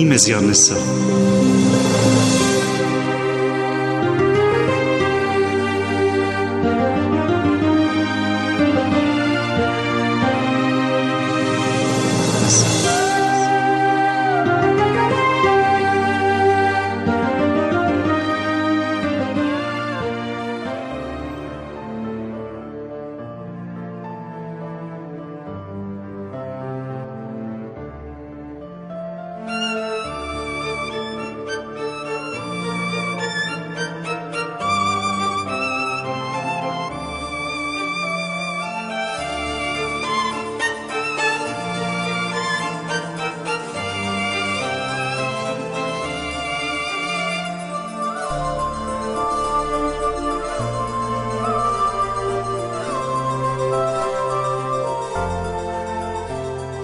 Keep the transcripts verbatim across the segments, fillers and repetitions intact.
Imaziɣen ass-a.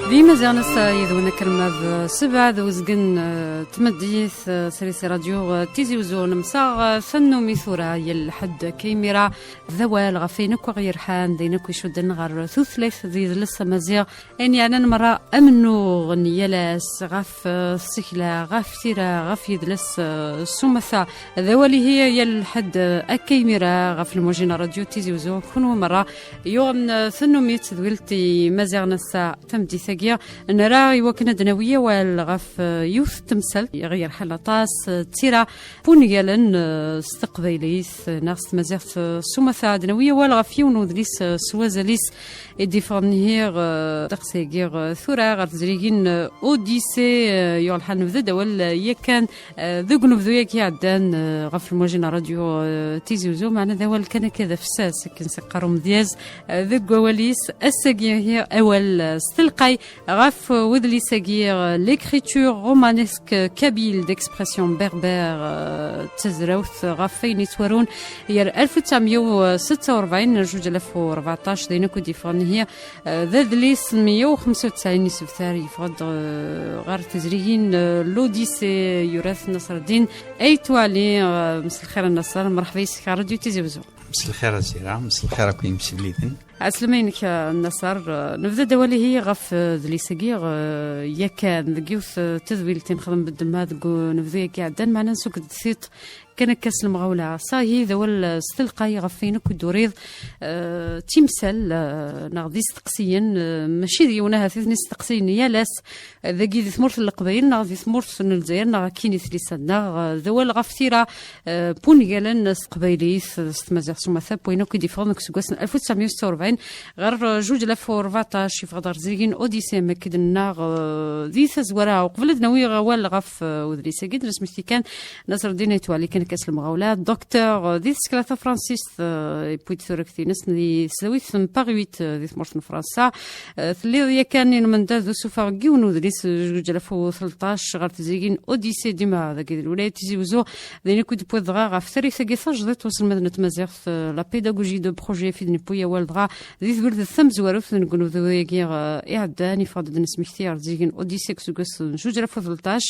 D Imaziɣen ass-a yid-wen akken ma d sebɛa d uzgen, eh, tmeddit, eh, srid si radyu, eh, Tizi Uzzu. Nemsaɣ, eh, tannumi tura yal lḥedd akka imira d awal ɣef ayen akk aɣ-yerḥan, d ayen akk icudden ɣer tutlayt d yidles amaziɣ. Ayen yeɛnan merra amennuɣ n yal ass ɣef, eh, tsekla, ɣef tira, ɣef yidles, eh, s umata. D awal ihi yal lḥedd, eh, akka imira ɣef lmujin n radyu Tizi Uzzu, kunwi merra yuɣen, eh, tannumi d tedwilt Imaziɣen ass-a tameddit-agi. Nra i wakken ad d-nawi awal ɣef, eh, yiwet n temsalt i ɣ-yerḥan aṭas, eh, d tira n wungalen, eh, s teqbaylit, eh, neɣ s tmaziɣt, eh, s umata. Ad d-nawi awal ɣef yiwen n udlis, eh, s wazal-is i d-iffɣen ihi, eh, ddeqs-agi, eh, tura ɣer tezrigin, eh, Odyssée, eh, yuɣ lḥal nebda-d awal, eh, yakan, eh, deg unebdu-agi iɛeddan, eh, ɣef lmujin n radyu, eh, Tizi Uzzu, meɛna d awal kan akka d afessas, akken s-iqqar umedyaz, eh, deg wawal-is. Ass-agi ihi awal, eh, s telqay ɣef, eh, wedlis-agi, eh, L'écriture romanesque kabyle d'expression berbère, eh, d tazrawt ɣef wayen yettwarun yer alef u tesɛemya u setta u rebɛin, zuǧ alaf u rbeɛṭac, d ayen akk i d-yeffɣen ihi, eh, d adlis meyya u xemsa u tesɛin isebtar, yeffeɣ-d, eh, ɣer tezrigin, eh, L'Odyssée, yura-t Nasreddin Ayt Wali, eh, mselxir a Nasser, mreḥba yes-k ɣer Radio Tizi Uzzu. Mselxir a Zira, mselxir akk imselliden. Ɛeslama-inek, eh, Nasser, eh, nebda-d awal ihi ɣef, eh, adlis-agi, eh, yakan deg yiwet, eh, tedwilt i nexdem beddemma deg unebdu-agi iɛeddan, meɛna nsuk-d tiṭ kan akka s lemɣawla. Sa ihi d awal, eh, s telqay ɣef wayen akk i d-turiḍ, eh, timsal, eh, neɣ d isteqsiyen, eh, mačči d yiwen ahat i ten-isteqsiyen yal ass, eh, dagi di tmurt n Leqbayel neɣ di tmurt n Lezzayer neɣ akkin i tlisa-nneɣ, eh, d awal ɣef tira, eh, n wungalen s teqbaylit, eh, s tmaziɣt s umata, n wayen akk i d-iffɣen deg useggas n alef u tesɛemya u setta u rebɛin ɣer, eh, zuǧ alaf u rbeɛṭac, yeffeɣ-d ɣer tezrigin Odyssée, am akken d-nennaɣ, eh, di tazwara. Uqbel ad d-nawi awal ɣef, eh, udlis-agi, ad d-nesmekti kan Nasreddin Ayt Wali kan akka s lemɣawla, docteur, eh, di tsekla tafransist, eh, yewwi-d turagt-ines di tesdawit n Paris huit, eh, di tmurt n Fransa. Eh, telliḍ yakan i lmendad d usuffeɣ n yiwen n udlis, eh, zuǧ alaf u tleṭṭac ɣer tezrigin Odyssée, dima dagi di lwilaya Tizi Uzzu. D ayen akk i d-tewwiḍ dɣa ɣef tarrigt-agi tajdiṭ n uselmed n tmaziɣt, eh, la pédagogie de projet, fi d-newwi awal dɣa di tbeldet tamezwarut n unebdu-agi, eh, iɛeddan, yeffeɣ-d ad d-nesmekti ɣer tezrigin Odyssée deg useggas n zuǧ alaf u tleṭṭac.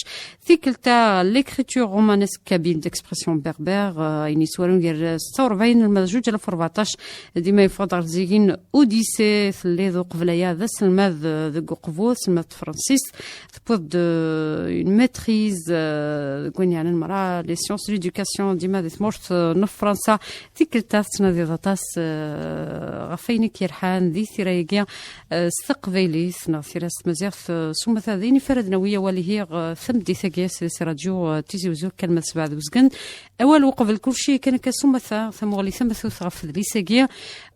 Tikkelt-a, L'écriture romanesque kabyle d'expression berbère, eh, ayen yettwarun gar setta u rebɛin alma d zuǧ alaf u rbeɛṭac, dima yeffeɣ-d ɣer tezrigin Odyssée. Telliḍ uqbel aya d aselmad, eh, deg uqbu, aselmad n tefransist, tewwiḍ-d, eh, une maîtrise, eh, deg wayen yeɛnan merra les sciences de l'éducation, dima di tmurt, eh, n Fransa. Tikkelt-a tettnadiḍ aṭas, eh, ɣef wayen i k-yerḥan di tira-agi, eh, s teqbaylit neɣ tira s tmaziɣt, eh, s umata. D ayen i ara d-nawi awal ihi, eh, tameddit-agi s, s radyu, eh, Tizi Uzzu, kan ma d sebɛa d uzgen. Awal uqbel kulci, kan akka s umata, tamuɣli tamatut ɣef udlis-agi.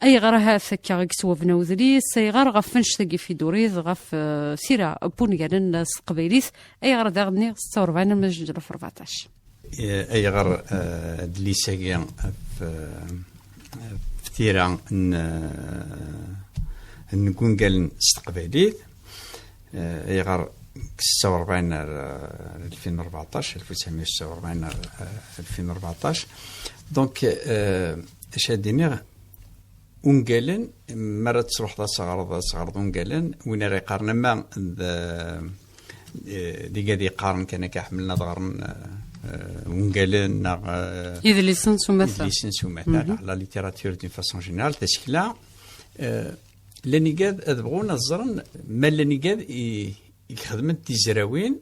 Ayɣer ahat akka i yettwabna udlis? Ayɣer ɣef annect-agi i d-turiḍ ɣef, eh, tira n wungalen s teqbaylit? Ayɣer daɣen-nni setta u rebɛin alma d zuǧ alaf u rbeɛṭac? Eh, ayɣer, eh, adlis-agi ɣef, eh, ɣef tira n, eh, n wungalen s teqbaylit? Eh, ayɣer deg setta u rebɛin ar, ar alfin u rbeɛṭac, alef u tesɛemya u setta u rebɛin ar, eh, alfin u rbeɛṭac? Donc, eh, acu ad d-iniɣ, ungalen, mi ara truḥeḍ ad teɣreḍ, ad teɣreḍ ungalen, win ara yeqqaren ama d, eh, d igad yeqqaren kan akka ḥemmlen ad ɣren, eh, eh, ungalen neɣ, eh, idlisen s umata. Idlisen s umata, la, la littérature d'une façon générale, tasekla, eh, llan igad ad bɣun ad ẓren ma llan igad i, i ixedmen tizrawin,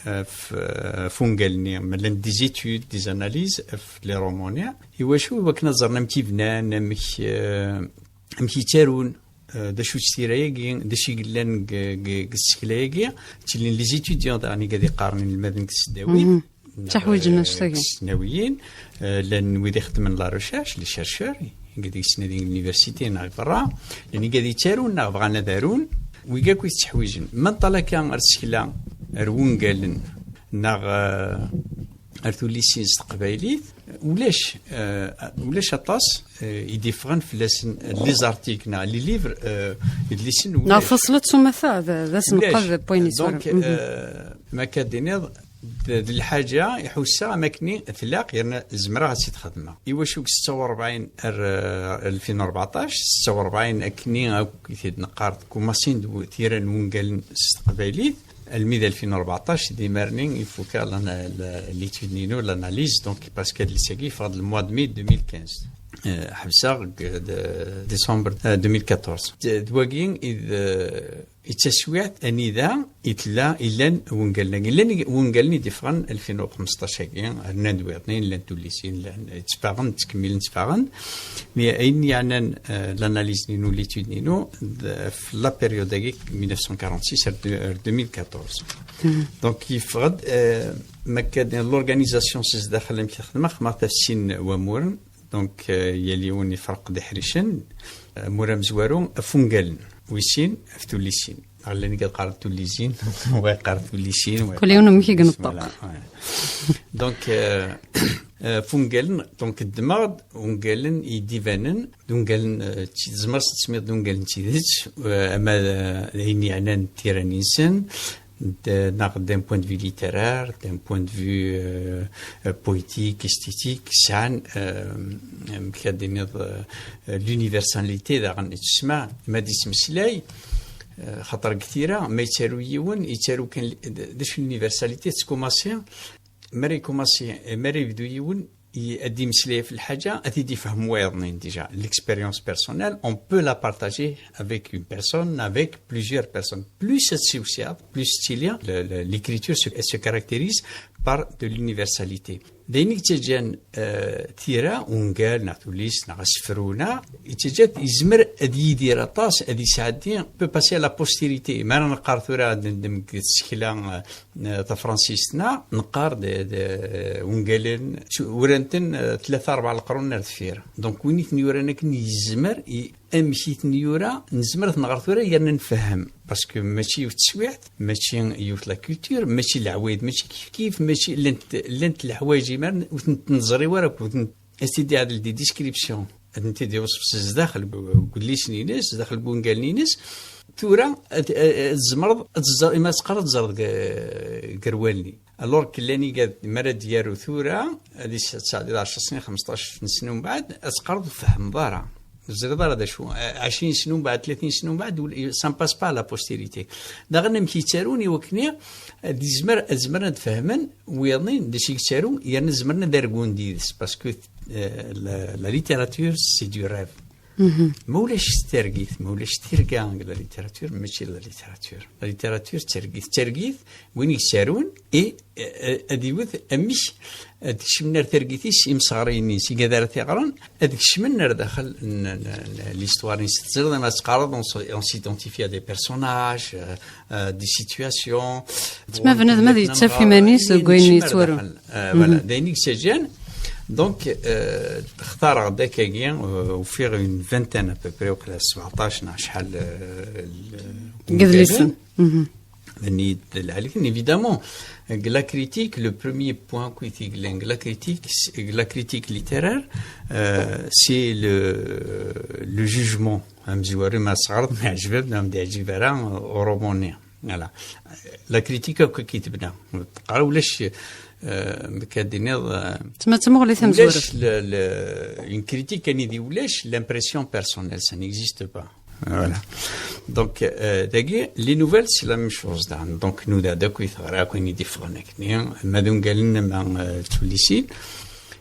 ɣef, ɣef ungal-nni, ma llant des études, des analyses ɣef les romans-nni. Iwacu? Iwakken ad ẓren amek i bnan, amek, eh, amek i ttarun, eh, d acu-tt tira-agi, d acu i yellan deg, deg, deg tsekla-agi. Ttilin les étudiants daɣen i gad iqqaren inelmaden deg tesdawin. Mhm. Ttaḥwiǧen annect-agi. Deg tesnawiyin, eh, llan wid ixeddmen la recherche, les chercheurs, i gad yettnadin deg l'université neɣ berra, llan i gad yettarun neɣ bɣan ad arun, wigi akk i tettḥwiǧen. Ma nṭal akka ar tsekla, ar wungalen, neɣ, eh, ar tullisin s teqbaylit, ulac, eh, ulac aṭas, eh, i d-iffɣen fell-asen, les articles neɣ les livres, eh, idlisen, neɣ ulac. Taṣlit s umata, d, d asenqad. Ulac. N wayen yettwaran. Donc, mhm, eh, ma akka d-tiniḍ, d, d lḥaǧa i ḥusseɣ am akken tlaq, yerna zemreɣ ad tt-id-xedmeɣ. Iwacu deg setta u rebɛin ar, eh, alfin u rbeɛṭac, setta u rebɛin akken akk i t-id-neqqar, tkumasin d w-, tira n wungalen s teqbaylit, almi d alfin u rbeɛṭac, d imarni i fukeɣ lana-, la-, l'étude-nni-inu, l'analyse, donc, parce que adlis-agi yeffeɣ-d le mois de mai deux mille quinze. Eh, ḥebseɣ deg, de, décembre, eh, deux mille quatorze. D, d wagi i d, eh, i d taswiɛt anida i tella, i llan wungalen-agi. Llan wungalen i d-iffɣen alfin u xmesṭac-agi, rnan-d wiḍnin, llan tullisin, llan, ttfaɣen, ttkemmilen ttfaɣen. Mais ayen yeɛnan, eh, l'analyse-nni-inu, l'étude-nni-inu, d, ɣef la période-agi, mille neuf cent quarante-six ar de-, ar deux mille quatorze. Mhm. Donc, yeffeɣ-d, eh, ma akka d l'organisation s zdaxel amek i xedmeɣ, xedmeɣ-t ɣef sin wamuren. Donc, eh, yal yiwen ifreq d iḥricen. Amur amezwaru, ɣef wungalen, wis sin, ɣef tullisin. Neɣ llan i yeqqaren tullisin, wa yeqqar tullisin, wa... Kul yiwen amek i ineṭṭeq. Voilà, ouais. Donc, eh, eh, ɣef wungalen, donc, ddmeɣ-d ungalen i d-ibanen, d ungalen, eh, d ti-, tzemreḍ ad tesmiḍ d ungalen n tidet, eh, ama d, eh, d ayen yeɛnan tira-nsen, d, neɣ d'un point de vue littéraire, d'un point de vue, euh, euh, poétique, esthétique, sɛan, euh, amek ad d-tiniḍ, euh, l'universalité daɣen i tesma, ma d-yettmeslay, euh, xaṭer deg tira, ma yettaru yiwen, yettaru kan li-, d, d acu l'universalité, tettkumasi, mi ara yettkumasi, mi ara yebdu yiwen, i-, ad d-imeslay ɣef lḥaǧa, ad t-id-ifhem wayeḍnin déjà. L'expérience personnelle, on peut la partager avec une personne, avec plusieurs personnes. Plus ad tessiwsiɛeḍ, plus tettili le, le, l'écriture se, elle se caractérise par de l'universalité. D ayen i yettaǧǧan, euh, tira, ungal, neɣ tullist, neɣ asefru, neɣ yettaǧǧa-t, yezmer ad yidir aṭas, ad yesɛeddi, peut passer à la postérité. Mi ara neqqar tura ad nendem deg tsekla, euh, eh, tafransist-nneɣ, neqqar d, d, ungalen, uran-ten, eh, tlata, rebɛa leqrunen ar deffir. Donc, win i ten-yuran akken yezmer, i, amek i ten-yura, nezmer ad t-nɣer tura yerna nfehhem. Parce que mačči yiwet teswiɛt, mačči yiwet la culture, mačči leɛwayed, mačči kif kif, mačči llant, llant leḥwayeǧ imaren ur tent-neẓri wara, ur tent-, ad s-t-id-iɛdel di description, ad tent-id-iwṣef s zdaxel n, n udlis-nni-ines, zdaxel n wungalen-ines. Tura, ad, ad, ad tzemreḍ, ad tẓer, ima teqqar ad tẓerḍ deg, deg wallen-im. Alors que llan igad, mi ara d-yaru tura, ad is-, ad tesɛeddiḍ ɛecra snin, xmesṭac snin umbeɛd, ad teqqareḍ ur tfehhmeḍ ara. Ur teẓriḍ ara d acu. Ɛecrin snin umbeɛd, tlatin snin umbeɛd, ul-, ça ne passe pas à la postérité. Daɣen amek i ttarun i wakken ad izmer, ad zemren ad fehmen wiyaḍnin d acu i yettaru, yerna zemren ad argun d yid-s, parce que, euh, la, la littérature, c'est du rêve. Mhm. Ma ulac targit, ma ulac tirga deg la littérature, mačči la littérature. La littérature d targit. Targit, win i yettarun, i, eh, ad iwet amek ad kecmen ar targit-is imseɣriyen-is, igad ara t-iɣren, ad kecmen ar daxel n, n, n l'histoire-is. Teẓriḍ, ma teqqareḍ, on se, on s'identifie à des personnages, euh, euh, des situations. Tma bnadem ad yettaf iman-is deg wayen yettwarun. Euh, voilà, d ayen i yettaǧǧan. Donc, euh, xtareɣ-d akkagi, euh, ufiɣ une vingtaine à peu près, waqila sebɛeṭac neɣ acḥal, euh, n yidlisen. Mhm. Nni-d lɛali-ten, évidemment. Deg la critique, le premier point qui est, deg la critique, c'est, deg la critique littéraire, euh, c'est le, le jugement. Amezwaru ma tesɣreḍ, ma yeɛjeb-am, ma ur am-d-yeɛjib ara, euh, uṛumu-nni. Voilà. La critique akk akka i tebna. Teqqar ulac, euh, amek ad d-tiniḍ, euh, tma d tamuɣli tamezwarut. Ulac le, le, une critique anida ulac l'impression personnelle, ça n'existe pas. Voilà. Donc, euh, dagi, les nouvelles, c'est la même chose. Donc, nuda-d akk i teɣra, akk ayen i d-iffɣen akkenni, ma d ungalen, ma, euh, d tullisin.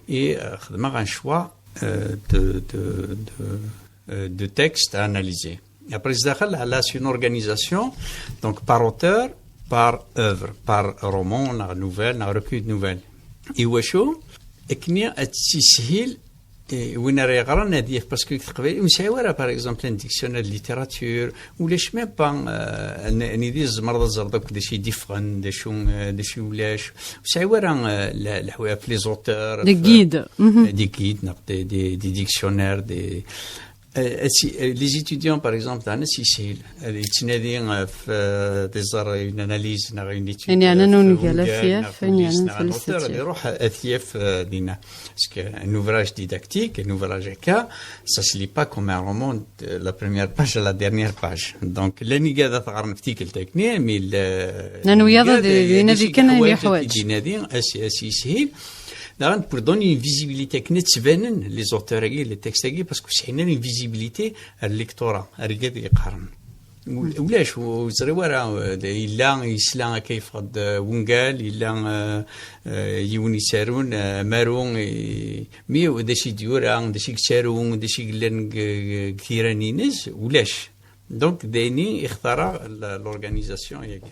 Et, euh, xedmeɣ un choix, euh, de, de, de, euh, de textes à analyser. Après, zdaxel, là, c'est une organisation, donc par auteur, par œuvre, par roman, neɣ nouvelle, neɣ recueil de nouvelles. Iwacu? Akken ad tt-yeshil, eh, win ara yeɣren ad yaf, parce que deg teqbaylit ur nesɛi ara, par exemple, un dictionnaire de littérature, ulac même pas, euh, n-, nidi tzemreḍ ad tzerḍ akk d acu i d-iffɣen, d acu, euh, d acu i ulac. Ur sɛiɣ ara, euh, la, leḥwa-, ɣef les auteurs, des ɣef, guides. Mhm. Des guides, neɣ des, des, des dictionnaires, des, euh, si, euh, les étudiants, par exemple, daɣen ad s-yeshil, ad yettnadi ɣef, euh, ad iẓer une analyse, neɣ une étude, Ayen yeɛnan ɣef ungal, ad ungal, t-yaf, neɣ ayen yeɛnan neɣ un auteur, ad tallest. Iruḥ ad t-yaf, euh, dinna. Parce qu'un ouvrage didactique, un ouvrage akka, ça se lit pas comme un roman de la première page à la dernière page. Donc, llan igad ad t-ɣren ɣef tikkelt akkenni, mais le, Llan wiyaḍ igad, ad, ad inadi kan ayen yeḥwaǧ. Ad inadi, ad s-, ad s-yeshil. Daɣen, pour donner une visibilité akken ad ttbanen les auteurs-agi, les textes-agi, parce que sɛin une visibilité ar lectorat, ar igad yeqqaren. U-, ulac, ur ẓriɣ ara, eh, yella yesla akka yeffeɣ-d, eh, wungal, yella, eh, eh, yiwen yettarun, eh, amaru, eh, mi d acu i d-yura, d acu i yettaru, d acu i yellan deg, deg tiran-ines, ulac. Donc, d ayen i ixtara l-, l'organisation-agi.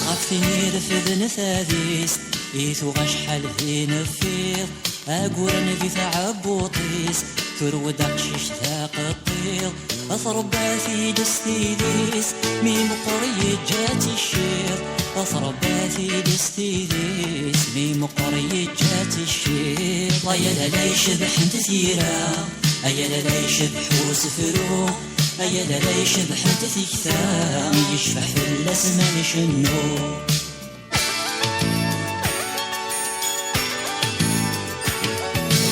Ɣef tin irefden tadist, i tuɣ acḥal din ffiɣ, aguren di tɛebbuḍt-is, turew-d aqcic d aqeṭṭiḍ, tṛebba-t-id s tidi-s, mi meqqer yeǧǧa-tt icciḍ, tṛebba-t-id s tidi-s, mi meqqer yeǧǧa-tt icciḍ. Ay alala icebḥent tira, ay alala icebḥ usefru, ay alala icebḥent tikta, yecbeḥ fell-as ma ncennu.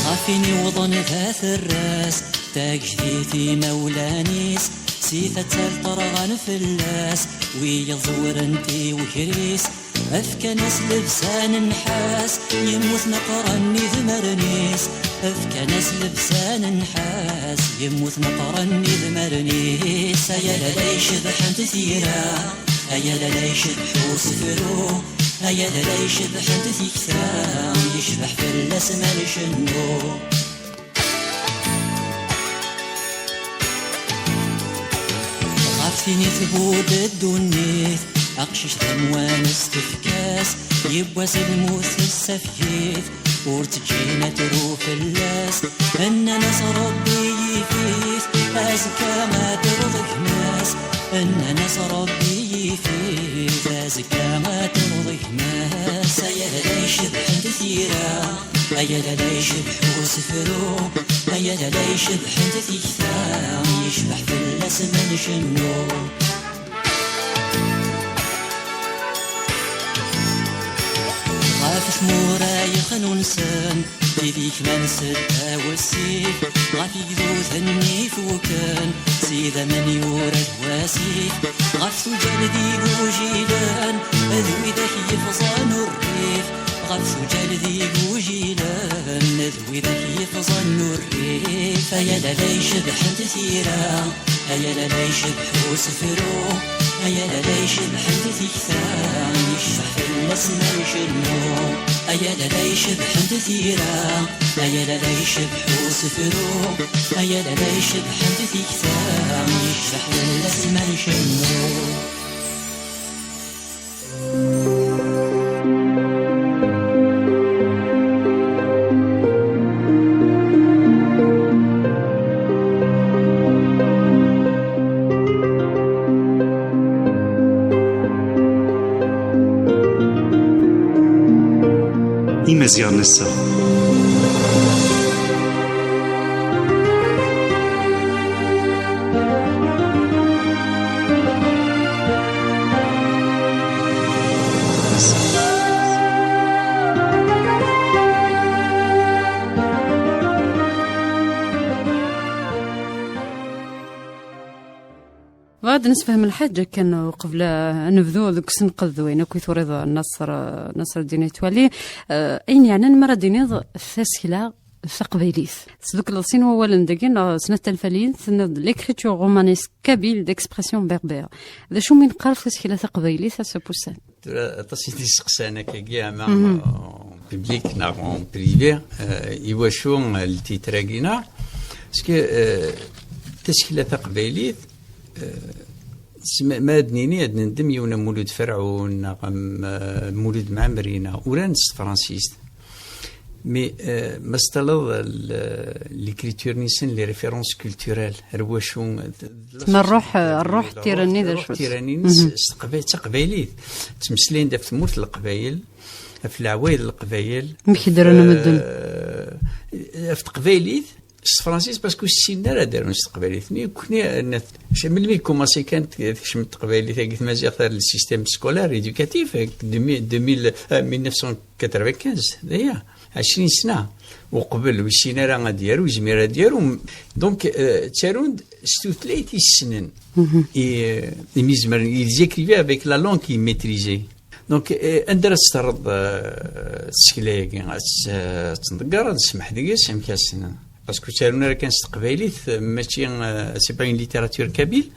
Ɣef win iwḍen d aterras, tagejdit imawlan-is, si tattalt ṭerɣan fell-as, wi iẓewren tiwekr-is, fkan-as llebsa n nnḥas, yemmut neqren idmaren-is, fkan-as llebsa n nnḥas, yemmut neqren idmaren-is. Ay alala icebḥent tira, ay alala icebḥ usefru, ay alala icebḥent tikta, yecbeḥ fell-as ma ncennu. Ɣef tin i tbudd ddunit, aqcic d amwan s tefkas, yiwwas lmut tessafeg-it, ur ttǧin ad tru fell-as. Nnan-as Ṛebbi yif-it, azekka ad d-terreḍ gma-s. Nnan-as Ṛebbi yif-it, azekka ad d-terreḍ gma-s. Ay alala icebḥent tira, ay alala icebḥ usefru, ay alala icebḥent tikta, yecbeḥ fell-as ma ncennu. Ɣef tmura yexnunsen, tid yeknan seddaw ssif, ɣef yigduden ifuken, s idammen yura-d wasif, ɣef tujal d igujilen, d widak yefẓan urrif, ɣef tujal d igujilen, d widak yefẓan urrif. Ay alala icebḥent tira, ay alala icebḥ usefru, ay alala icebḥent tikta, yecbeḥ fell-as ma ncennu. Ay alala icebḥent tira, ay alala icebḥ usefru, ay alala icebḥent tikta, yecbeḥ fell-as ma ncennu. Imaziɣen ass-a. Bɣiɣ ad d-nesfehmem lḥaǧa kan uqbel ad nebdu deg usenqed d wayen akk i turiḍ Naṣer, Naṣer Ddin Itwali. Eh, ayen yeɛnan mi ara d-tiniḍ tasekla taqbaylit. Tesdukleḍ sin wawalen dagi, neɣ snat tanfaliyin, tenniḍ-d l'écriture romanesque kabyle d'expression berbère. D acu mi neqqar tasekla taqbaylit ass-a n wussan? Tura aṭas i d-iseqsan akkagi, ama, euh, Public neɣ en privé, euh, iwacu, euh, le titre-agi-nneɣ? Parce que, euh, tasekla taqbaylit, euh, s-, ma, ma ad nini, ad nendem yiwen am Mulud Ferɛun, neɣ am, euh, Mulud Mɛemmri, neɣ uran s tefransist. Mais, euh, ma s-taliḍ l-, l'écriture-nsen, les références culturelles, ar wacu, d, d la... Ma rruḥ, société, rruḥ la tira-nni d ruḥ, acu-tt? Tira-nni-ines s teqbaylit, d taqbaylit. Ttmeslayen-d ɣef tmurt n Leqbayel, ɣef leɛwayed n Leqbayel. Amek ddren medden? Euh, ɣef teqbaylit, s tefransist, parce que ur ssinen ara ad arun s teqbaylit. Nekni, melmi i kumaṣi kan tekcem teqbaylit-agi tmaziɣt ar le système scolaire, éducatif, deux mille, deux mille, euh, mille neuf cent quatre-vingt-quinze, d'ailleurs, ɛecrin sna. Uqbel, ur yessin ara ad yaru, ur yezmir ad yaru. Donc, euh, ttarun-d s tutlayt i ssnen. Et, euh, imi zemren, ils écrivaient avec la langue qu'ils maîtrisaient. Donc, euh, anda ara s-terreḍ, euh, tsekla-agi? Ad tt-, ad tt-nḍegger, ad nsemmeḥ deg-s, amek ad s-, parce que ttarun ara kan s teqbaylit, euh, mačči, euh, c'est pas une littérature kabyle.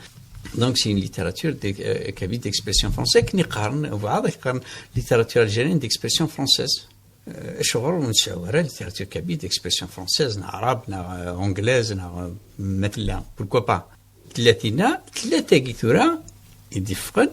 Donc, c'est une littérature de, euh, kabyle d'expression française, akken i qqaren, webɛaḍ i qqaren littérature algérienne d'expression française. Euh, acuɣer ur nesɛu ara littérature kabyle d'expression française, neɣ arabe, neɣ, euh, anglaise, neɣ, euh, ma tella, pourquoi pas? Tella tinna, tella tagi tura i d-iffɣen,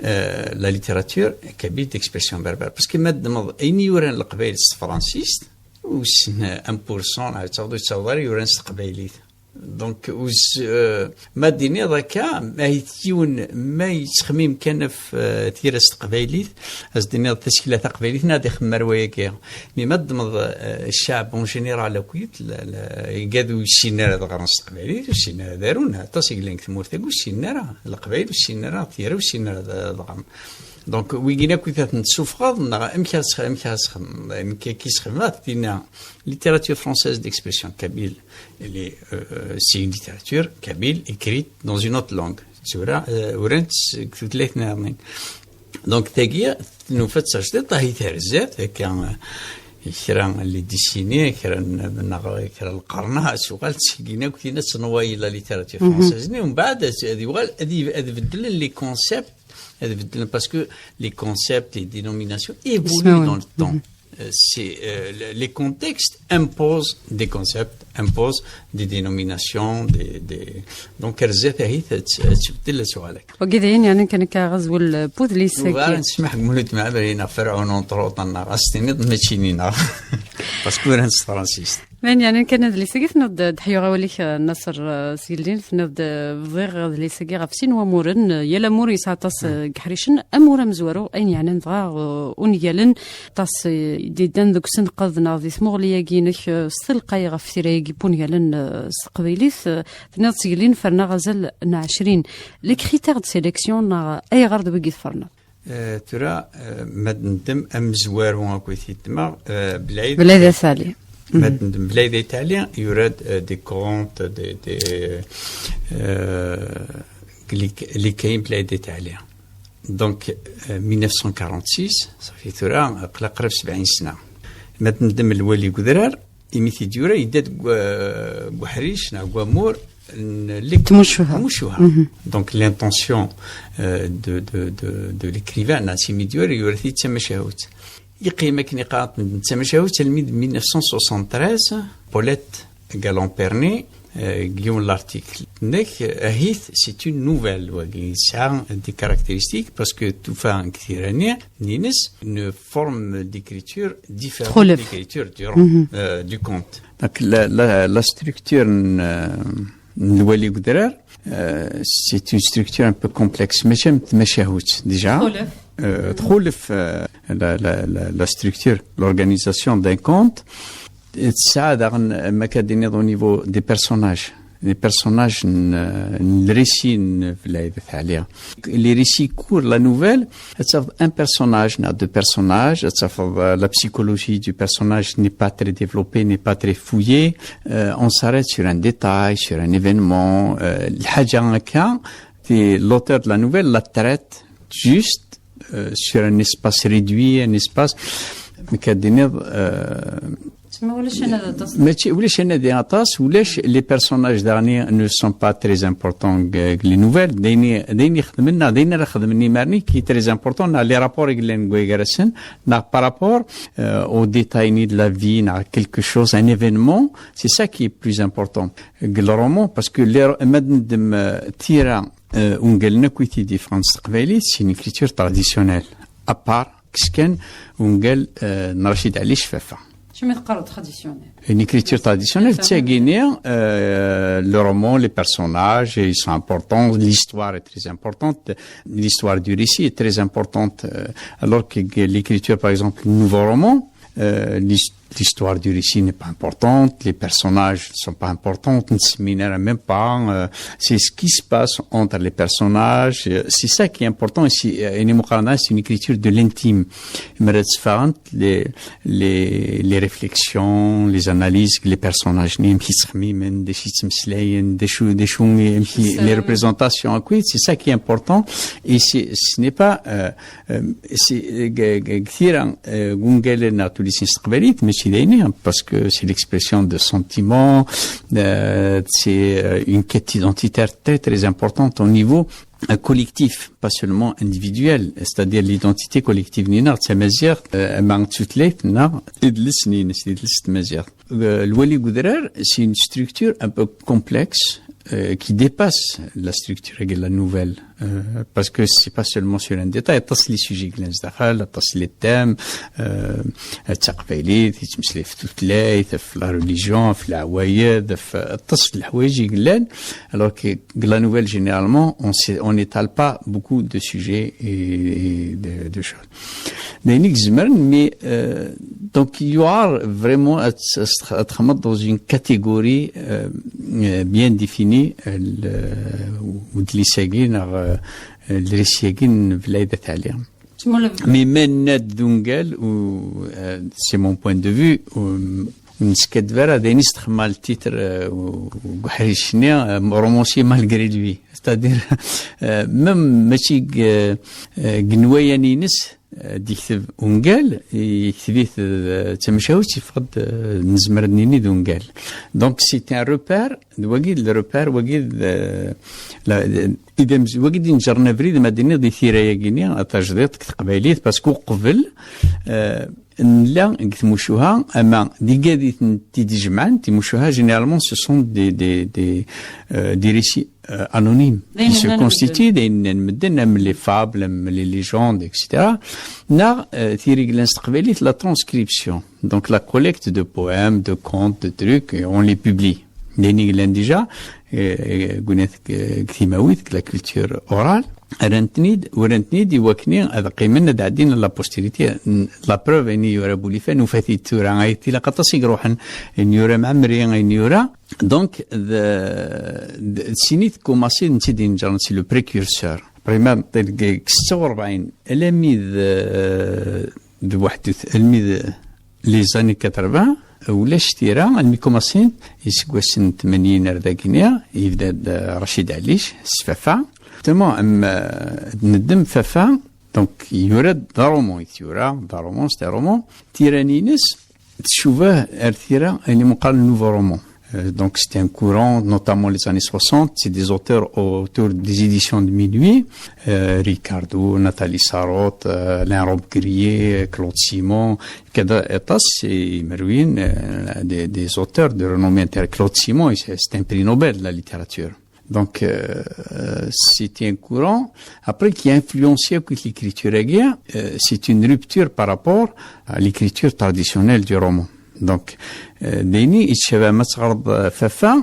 euh, la littérature kabyle d'expression berbère. Parce que ma ddmeḍ ayen yuran Leqbayel s tefransist, wissen un pour cent, neɣ yettaweḍ ur yettaweḍ ara yuran s teqbaylit. Donc, us-, euh, ma d-tiniḍ akka, ma yiwen, ma yettxemmim kan ɣef, euh, tira s teqbaylit, ad s-d-tiniḍ tasekla taqbaylit, neɣ ad ixemmer wayagi. Mi ma ddmeḍ, euh, ccɛeb en général akk, la, la, igad ur ssinen ara ad ɣren s teqbaylit, ur ssinen ara ad arun, aṭas i yellan deg tmurt-agi ur ssinen ara, Leqbayel ur ssinen ara tira, ur ssinen ara ad, ad ɣren. Donc, wigin akk i ten-tessufɣeḍ, neɣ amek ara s-, amek ara s-, amek akka i s-xedmeɣ, tinna, littérature française d'expression kabyle, elle est, euh, c'est une littérature kabyle écrite dans une autre langue. Tura, euh, urant deg tutlayt nniḍen. Donc, tagi, nufa-tt tajdiṭ, ahi terza-d, akka, euh, kra n les décennies, kra n, neɣ kra n lqerna, ad tuɣal tseggin akk tinna tenwayeḍ la littérature française-nni, umbeɛd ad, ad yuɣal, ad, ad beddlen les concepts, ad beddlen, parce que les concepts, les dénominations évoluent dans le temps. Euh, c'est, euh, le, les contextes imposent des concepts, imposent des dénominations, des, des, donc, terza-d ahi, ad, ad tbeddel, ad tuɣal akka. Wagi d ayen yeɛnan kan akka azwel n udlis-agi. Ugar nesmaḥ deg Mulud Mɛemmri neɣ Ferɛun, entre autres, neɣ ad s-tiniḍ mačči-nni-nneɣ. Parce que uran s tefransist. Ma yeɛnan kan adlis-agi, tenniḍ-d, d-ḥyuɣ awal-ik, eh, Naṣer, eh, Sgellin, tenniḍ-d, eh, bḍiɣ adlis-agi ɣef sin wamuren, eh, yal amur yesɛa aṭas, eh, n yeḥricen, amur amezwaru, ayen yeɛnan dɣa, eh, ungalen, aṭas, eh, d-yeddan deg usenqeḍ neɣ di tmuɣli-agi-inek, eh, s telqay ɣef tira-agi n wungalen, eh, s teqbaylit, eh, tenniḍ-d Sgellin ferneɣ azal n ɛecrin. Les critères de sélection neɣ ayɣer d wigi tferneḍ? Euh, tura, euh, ma d-neddem amezwaru akk i t-yeddmeɣ, euh, Belɛid. Belɛid At Ɛli. Ma d-neddem Belɛid At Ɛli, yura-d, euh, des contes, des, des, euh, les, les cahiers Belɛid At Ɛli. Donc, euh, mille neuf cent quarante-six, ça fait tura, aql-aɣ qrib sebɛin sna. Ma d-neddem Lwali Gudrar, imi t-id-yura, yedda deg, euh, deg uḥric neɣ deg wamur n Tmucuha. Tmucuha. Donc, l'intention, euh, de, de, de, de l'écrivain, neɣ s imi d-yura, yura-t-id d tamacahut. Yeqqim akken i qqaren d tamacahut almi d mille neuf cent soixante-treize, Paulette Galland-Pernet, euh, deg yiwen n l'article-nnek, euh, ahit, c'est une nouvelle, wagi, yesɛa des caractéristiques, parce que tufa deg tira-nni, nni-ines, une forme d'écriture différente de l'écriture du, euh, du conte. Donc, la, la, la structure n, euh, n Lwali Gudrar, euh, c'est une structure un peu complexe. Mačči am tmacahut, déjà. Txulef. Euh, txulef, euh, la, la, la, la structure, l'organisation d'un conte. Tesɛa daɣen, ma akka d-tiniḍ, au niveau des personnages. Les personnages n, n le récit n Belɛid At Ɛli. Les récits courts, la nouvelle, ad tafeḍ un personnage, neɣ deux personnages, ad tafeḍ, euh, la psychologie du personnage n'est pas très développée, n'est pas très fouillée. Euh, on s'arrête sur un détail, sur un événement. Euh, lḥaǧa akka, c'est l'auteur de la nouvelle la traite juste, euh, sur un espace réduit, un espace, ma akka d-tiniḍ, euh, Mačči ulac anadi aṭas, ulac, les personnages daɣen ne sont pas très importants, les nouvelles, d ayen ixedmen neɣ d ayen ara xedmen imarni qui est très important, neɣ les rapports i yellan deg waygar-asen, neɣ par rapport euh, au détail ni de la vie, neɣ quelque chose, un événement, c'est ça qui est plus important. Le roman, parce que les, ma d-neddem euh, tira euh, ungalen akk i t-id-yeffɣen s teqbaylit, c'est une écriture traditionnelle, à part kkes kan ungal euh, n Racid Ali Cfafa. Une écriture traditionnelle, c'est-à-dire euh, le roman, les personnages, ils sont importants, l'histoire est très importante, l'histoire du récit est très importante, euh, alors que l'écriture, par exemple, le nouveau roman, euh, l'histoire du récit n'est pas importante, les personnages ne sont pas importants, même pas, euh, c'est ce qui se passe entre les personnages, euh, c'est ça qui est important, c'est une écriture de l'intime. Les, les, les réflexions, les analyses, les personnages, les représentations, c'est ça qui est important. Et ce n'est pas euh, c'est euh, tira euh, ungalen neɣ tullisin s teqbaylit, mais c'est parce que c'est l'expression de sentiments, euh, c'est euh, une quête identitaire très très importante au niveau collectif, pas seulement individuel, c'est-à-dire l'identité collective n-nneɣ d tamaziɣt, ama d tutlayt-nneɣ, idles-nni-ines d idles s tmaziɣt. Lwali n udrar, c'est une structure un peu complexe euh, qui dépasse la structure de la nouvelle. Euh, parce que c'est pas seulement sur un détail, aṭas les sujets i yellan zdaxel, aṭas les thèmes, euh, d taqbaylit, yettmeslay ɣef tutlayt, ɣef la religion, ɣef leɛwayed, ɣef aṭas n leḥwayeǧ i yellan, alors que la nouvelle, généralement, on s'é- on n'étale pas beaucoup de sujets et, et de, de choses. D ayen i izemren, mais euh, donc il y aura vraiment à, à, à dans une catégorie euh, euh, bien définie, euh, le- udlis-agi neɣ euh, le récit-agi n Belaïda Tali. Mais ma nenna-d d ungal, ou, euh, c'est mon point de vue, ou, ur neskaddeb ara d ayen i s-texma le titre euh, u- u- uḥric-nni, euh, romancier malgré lui. C'est-à-dire, euh, même mačči deg euh, euh, deg nnwayan-ines, euh, d-yekteb ungal, yekteb-it euh, d tamacahut, yeffeɣ-d euh, nezmer ad nini d ungal. Donc c'est un repère, d wagi d le repère, wagi d euh, la- d- idem- wagi d inejren abrid ma d-iniḍ di tira-agi-nni, a tajdiṭ deg teqbaylit, parce que uqbel euh, nella deg tmucuha, ama d igad i tent-id-ijemɛen, timucuha, généralement, ce sont des, des, des, euh, des récits euh, anonymes qui se constituent, d ayen nnan medden, am les fables, am les légendes, et cetera. Neɣ euh, tira i yellan s teqbaylit, la transcription, donc la collecte de poèmes, de contes, de trucs, et on les publie. D ayen i yellan déjà, euh, deg unat- deg timawit, deg la culture orale, rran-ten-id, urran-ten-id i wakken ad qqimen, ad ɛeddin à la postérité. La preuve, ayen i yura Bulifan, nufa-t-id tura, ay tilaq aṭas i iruḥen, ayen yura Mɛemmri, ayen yura. Donc, d, d, d sin i tkumaṣin n tid inǧren, c'est le précurseur. Après, ma deg setta u rebɛin, alami d, d waḥed, almi d les années quatre-vingts, ulac tira, almi kumaṣin, iseggasen tmanyin ar dagini, yebda-d Racid Ɛlic, s Fafa. Justement, am, euh, neddem Fafa, donc, yura-d d aroman, i t-yura, d aroman, c'est un roman. Tira-nni-ines, tcuba ar tira, ayen i meqqar le nouveau roman. Euh, donc, c'était un courant, notamment les années soixante, c'est des auteurs autour des éditions de Minuit, euh, Ricardo, Nathalie Sarraute, euh, Alain Robbe-Grillet, Claude Simon, كذا aṭas imerwiyen, euh, des, des auteurs de renommée internationale. Claude Simon, c'est c'est un prix Nobel de la littérature. Donc, euh, euh, c'était un courant, après, qui a influencé l'écriture. Euh, c'est une rupture par rapport à l'écriture traditionnelle du roman. Donc, euh, d ayen i yettcabahen ma teɣreḍ, euh, Fafa,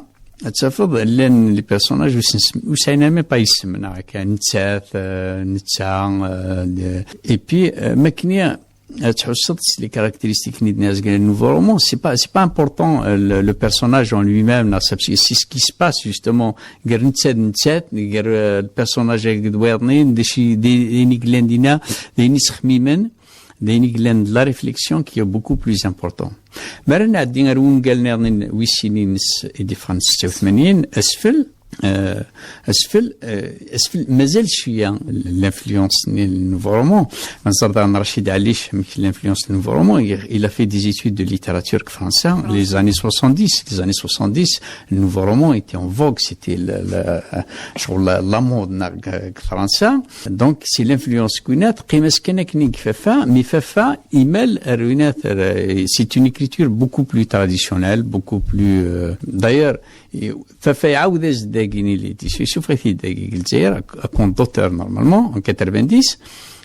ad tafeḍ llan les personnages ur sen-, ur sɛin même pas isem, neɣ akka, nettat, euh, netta, euh, de- et puis, euh, ma akken ad tḥusseḍ s les caractéristiques-nni d-nniɣ zgan nouveau roman, c'est pas, c'est pas important, euh, le, le personnage en lui-même, neɣ c'est c'est ce qui se passe justement, gar netta d nettat, gar, euh, le personnage d wayeḍ-nni, d acu, d ayen i yellan dinna, d ayen i sexmimen, d ayen i yellan de la réflexion qui est beaucoup plus important. Mi ara nɛeddi ar wungal nniḍen wis sin-ines i d-iffɣen setta u tmanyin, Asfel, Euh, asfel, euh, asfel, mazal cwiya l'influence n nouveau roman. Nẓer daɣen Rachid Alic, amek l'influence n nouveau roman, il, il a fait des études de littérature que français, les années soixante-dix. Les années soixante-dix, le nouveau roman était en vogue, c'était le, le, euh, sur la, la mode, na, euh, que français. Donc, c'est l'influence qu'on a, teqqim-as kan akken i Fafa, mais Fafa, imal, euh, c'est une écriture beaucoup plus traditionnelle, beaucoup plus, euh, d'ailleurs, Fafa iɛawed-as-d dagi i l'édition, yessufeɣ-it-id dagi deg Lezzayer, à compte d'auteur normalement, en quatre-vingt-dix,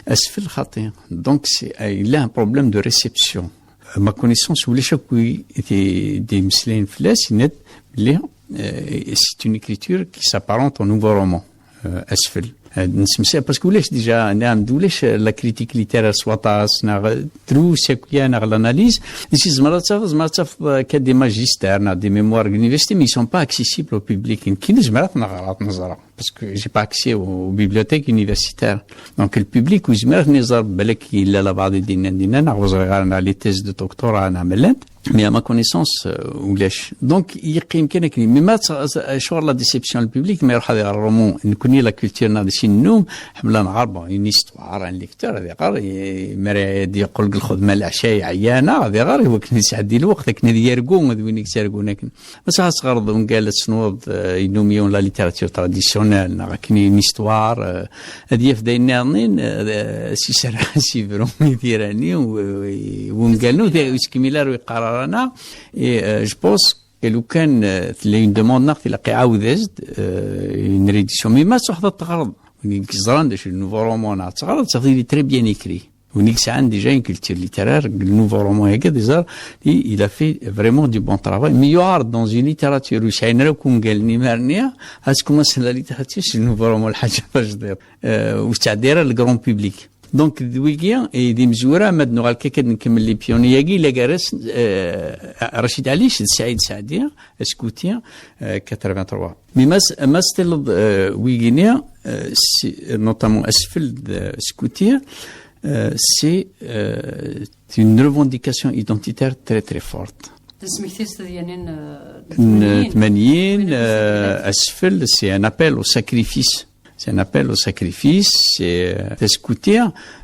asfel xaṭi. Donc, c'est, euh, il a un problème de réception. À ma connaissance, ulac akk wi d-, d-imeslayen fell-as, yenna-d belli, euh, c'est une écriture qui s'apparente au nouveau roman, euh, asfel. Euh, nessemsay, parce que ulac déjà, naam, ulac la critique littéraire s waṭas, neɣ drus akya, neɣ l'analyse. Ici, tzemreḍ ad tafeḍ, tzemreḍ ad tafeḍ, euh, que des magistères, neɣ des mémoires de l'université, mais ils sont pas accessibles au public. Nekkini zemreɣ ad ten-ɣreɣ, ad ten-ẓreɣ, parce que j'ai pas accès aux, aux bibliothèques universitaires. Donc, le public, ur yezmir ad ten-iẓer, balak yella la baɛḍ i d-yennan dinna, neɣ ur ẓriɣ ara, neɣ les thèses de doctorat, neɣ ma llant. Mais à ma connaissance, euh, ulac. Donc, yeqqim kan akken. Mais ma t-, acuɣer la déception le public, ma iruḥ ad iɣer roman, nekkni la culture-nneɣ d sin nnum, ḥemmleɣ nɣer, bon, une histoire, un lecteur, ad iɣer, i, mi ara d-yeqqel deg lxedma leɛca, yeɛya, neɣ ad iɣer, i wakken ad yesɛeddi lweqt, akken ad yargu, d win i yettargun akken. Ma s-, ad teɣreḍ ungal, ad tesnuḍ, euh, yennum yiwen la littérature traditionnelle, neɣ akken une histoire, euh, ad yaf d ayen nniḍen, eh, s iserreḥ s ibru i tirani, u-, u-, wungal-nni ur yettkemmil ara, ur yeqqar ara neɣ. Et, euh, je pense que lukan, euh, tella une demande neɣ tilaq iɛawed-as-d, euh, une réédition. Mais ma tṛuḥeḍ ad teɣreḍ, win i yeẓran d acu n nouveau roman neɣ ad teɣreḍ, teɣreḍ, il est très bien écrit. Win i yesɛan déjà une culture littéraire, le nouveau roman-agi, déjà, il, il a fait vraiment du bon travail. Mais il y aura dans une littérature où c'est un ungalen imarni, à commencer la littérature, c'est le nouveau roman, le Hajj Fajdir. Euh, ur tettɛeddi ara le grand public. Donc, d wigi, et d imezwura, ma d-nuɣal akka ad nkemmel les pionniers-agi, la gar-as, euh, Rachid Alic, d Saïd Saadi, Askuti, euh, quatre-vingt-trois. Mais ma s-, ma s-telleḍ, euh, wigi-ni, euh, si, notamment asfel d, euh, Askuti, euh, c'est, euh, une revendication identitaire très, très forte. Tesmekti-s tedyanin, euh, n tmanyin, tmanyin, euh, asfel, c'est un appel au sacrifice. C'est un appel au sacrifice, c'est, euh, Askuti,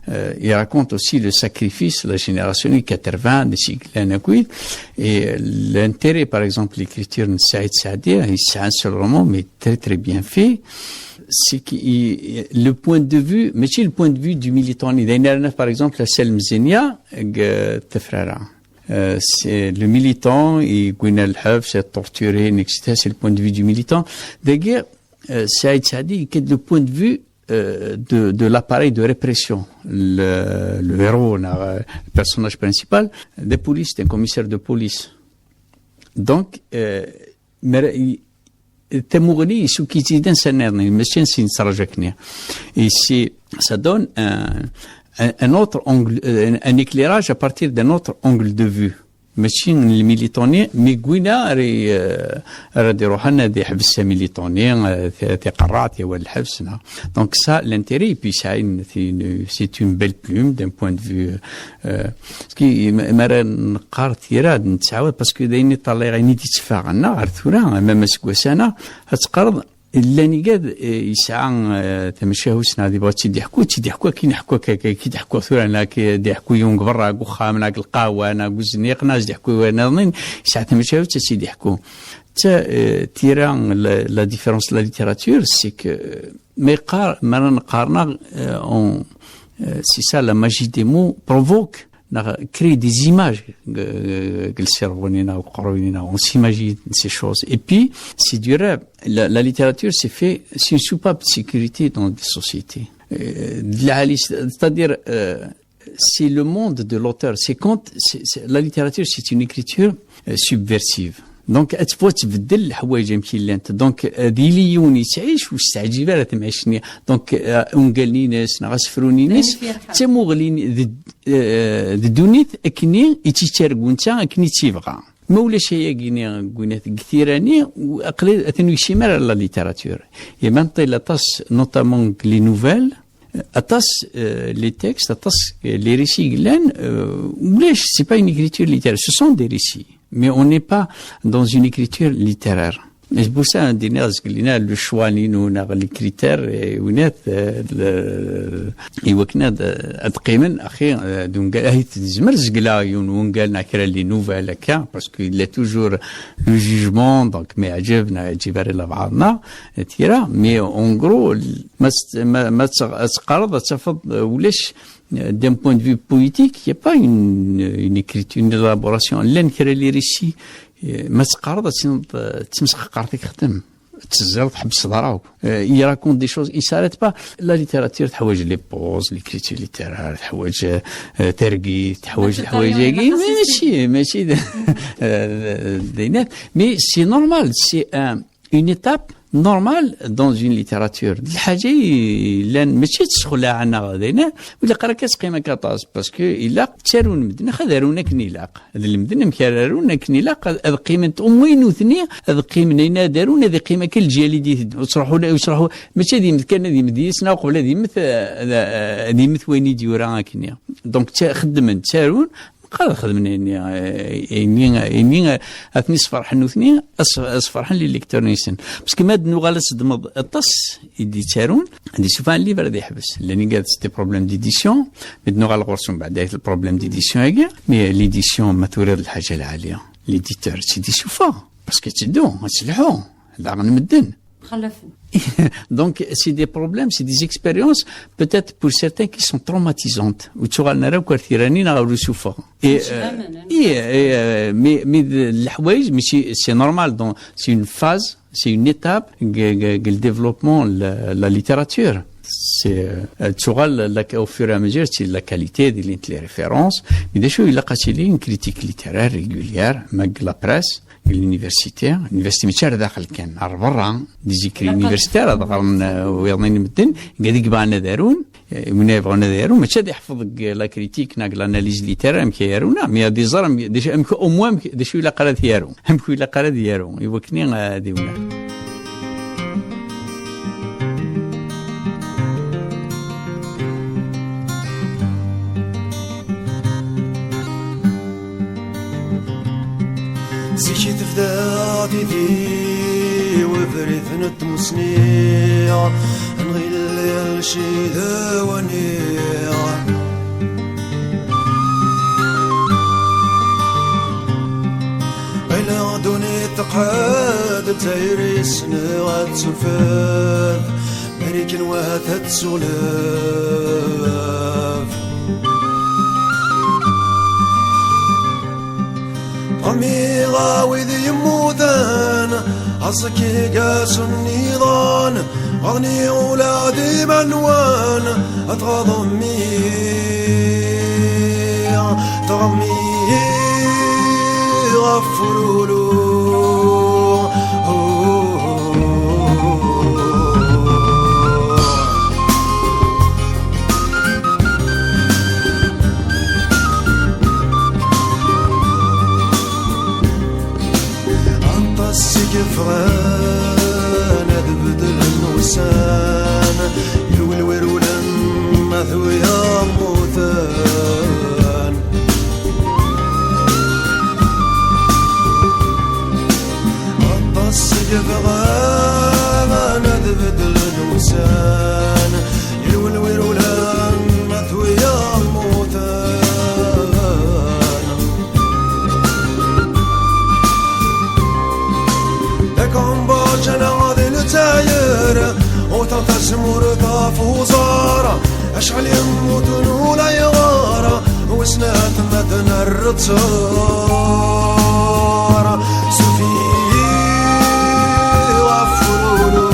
euh, il raconte aussi le sacrifice, la génération quatre-vingts, de Siglan Akwit. Et, euh, l'intérêt, par exemple, l'écriture de Saïd Saadi, il, c'est un seul roman, mais très, très bien fait. C'est que il, le point de vue, mais c'est le point de vue du militant. Il y en a, par exemple, la Selm Zenia, euh, Tefrara. Euh, c'est le militant, il est torturé, et cetera. C'est le point de vue du militant. D'ailleurs, euh, Saïd Saadi, il est le point de vue, euh, de, de l'appareil de répression. Le, le héros, là, euh, le personnage principal, de police, c'est un commissaire de police. Donc, euh, mais, il, tamuɣli, il faut qu'il y ait un scénario, mais c'est un signe, ça rajoute rien. Et c'est, ça donne un, un, un autre angle, euh, un, un éclairage à partir d'un autre angle de vue. Mačči n lmiliṭuni, mi gwina ara, euh, ara d-iruḥen ad iḥbes amiliṭuni, euh, ti-, tiqerraɛt, yawal lḥebs, neɣ. Donc ça, l'intérêt, et puis ça, une, c'est une, c'est une belle plume d'un point de vue, euh, parce que ma, ma ara neqqar tira, ad nettɛawad, parce que d ayen i ṭṭalayeɣ, ayen i d-itteffeɣ, neɣ ar tura, même aseggas-a, neɣ, ad teqqareḍ, llan igad, eh, yesɛa, eh, tamacahut neɣ ad yebɣa ad tt-id-yeḥku, ad tt-id-yeḥku akken iḥku akka, akka, akka i d-yeḥku tura, neɣ akka i d-yeḥku yiwen deg berra, deg uxxam, neɣ deg lqahwa, neɣ deg uzniq, neɣ ad s-d-yeḥku i wayen nniḍen, yesɛa tamacahut ad tt-id-yeḥku. Ta, eh, tira, la, la différence de la littérature, c'est que, eh, ma yeqqar, ma ara neqqar neɣ, eh, on, eh, c'est ça, la magie des mots provoque neɣ créer des images, euh, deg lcerveau-nni neɣ deg uqerruy-nni, on s'imagine ces choses. Et puis, c'est du rêve. La, la littérature, c'est fait, c'est une soupape de sécurité dans des sociétés. Euh, de la, c'est-à-dire, euh, c'est le monde de l'auteur. C'est quand, c'est, c'est, la littérature, c'est une écriture, euh, subversive. Donc, ad tebɣu ad tbeddel leḥwayeǧ amek i llant. Donc, euh, ad yili yiwen yettɛic ur s-teɛǧib ara temɛict-nni. Donc, euh, ungalen-ines neɣ asefru-ines, d tamuɣli d, euh, d ddunit akken i tt-yettargu netta, akken i tt-yebɣa. Ma ulac ayagi-ni, gwinat deg tira-nni, aql-i atan ur yessim ara la littérature. Et maintenant, aṭas, notamment les nouvelles, aṭas, euh, les textes, aṭas, euh, les récits i yellan, euh, ulac, c'est pas une écriture littéraire, ce sont des récits. Mais on n'est pas dans une écriture littéraire. Pour ça, ad d-iniɣ, zeglen le choix-inu neɣ les critères, eh, winat, eh, le, i wakken ad, ad qqimen, axi, eh, d ungal, ahi tezmer zegleɣ yiwen wungal neɣ kra n les nouvelles akka, parce qu'il y a toujours le jugement, donc ma yeɛǧeb neɣ yeɛǧib ara i lebɛaḍ neɣ tira, mais en gros, ma s-, ma, ma s-, ad teqqareḍ, ad tafeḍ, eh, ulac, eh, d'un point de vue poétique, il n'y a pas une, une écriture, une élaboration. Llan kra n les récits, eh, ma teqqareḍ, ad tiniḍ, eh, d timseqqart i yexdem. Teẓẓiḍ, tḥebbseḍ ara akk. Eh, il raconte des choses, il s'arrête pas. La littérature teḥwaǧ les pauses, l'écriture littéraire teḥwaǧ, eh, targit, teḥwaǧ, teḥwaǧ yagi. Mačči, mačči d, eh, d, d, mais c'est normal, c'est un, une étape normale dans une littérature. D lḥaǧa i llan, mačči d ssexlaɛa neɣ d ayen, ur ilaq ara ad teqqim akka aṭas, parce que ilaq ttarun medden, ad arun akken ilaq. Ad lemden amek ara arun akken ilaq, ad, ad qqiment, au moins nutni, ad qqimen ayen ad arun, ad iqqim akka lǧil i d-iteddun. Ur ttruḥu la, ur ttruḥu, mačči ad yemmet kan, ad yemmet yis-neɣ, uqbel ad yemmet, eh, ad, eh, ad yemmet wayen i d-yura akkenni. Donc, tta-, xeddmen, ttarun, meqqar ad xedmen ayenni, eh, ayenni, ayenni, eh, ad ten-isferḥen nutni, ad s-, ad sferḥen les lecteurs-nsen. Parce que ma d-nuɣal ad teddmeḍ aṭas i d-yettarun, ad isufan livre ad yeḥbes. Llan igad, c'est des problèmes d'édition, mais d-nuɣal ɣur-s umbeɛd, le problème d'édition-agi, mais l'édition, ma turiḍ lḥaǧa lɛali, l'éditeur, c'est des souffants, parce que tetteddu, ad telḥu, daɣen medden. Donc, c'est des problèmes, c'est des expériences, peut-être pour certains qui sont traumatisantes. Ur ttuɣalen ara akk ar tira-nni neɣ ar usufeɣ. Et, euh, et, euh, mais, mais d leḥwayeǧ, mais c'est, c'est normal, donc, c'est une phase, c'est une étape, g-, g-, g-, le développement, la, la littérature. C'est, euh, ttuɣal la, au fur et à mesure, c'est la qualité, d les références. Mais déjà, il a une critique littéraire régulière, même la presse, l'université, l'université, mačči ar daxel kan, ar berra, des écrits universitaires, ad ɣren, euh, wiyaḍ-nni medden, gad i yebɣan ad arun, eh, win yebɣan ad yaru, mačči ad iḥfeḍ deg la critique neɣ l'analyse littéraire, amek ay yaru, neɣ, mais ad iẓer amek, d acu, amek, au moins, amek, d acu ilaq ara ad yaru, amek ilaq ara ad yaru, i wakken ad iwala. Zik i tebda tidi webrid n tmusni, nɣil lci d wani. Ɣileɣ ddunit teqɛed d tayri, ssneɣ ad turfed. Marikan wahat ad tsulef. Ɣmiɣ a wid yemmuten, aẓekka-agi s nniḍen, ɣerni ula d iman-nwen, ad tɣaḍem-iyi, tɣaḍem-iyi ɣef ululu. Aṭas i yebɣan ad beddlen ussan, ilwilwir ulan ma d wiyaḍ mmuten. Aṭas i yebɣan ad beddlen ussan, ilwilwir ulan ma d wiyaḍ mmuten. D akambaǧ neɣ di Lezzayer, utaɣ tazemmurt ɣef uẓar, acḥal yemmuten ulayɣer, wissen ad madden ar rettar, sufi ɣef ululu.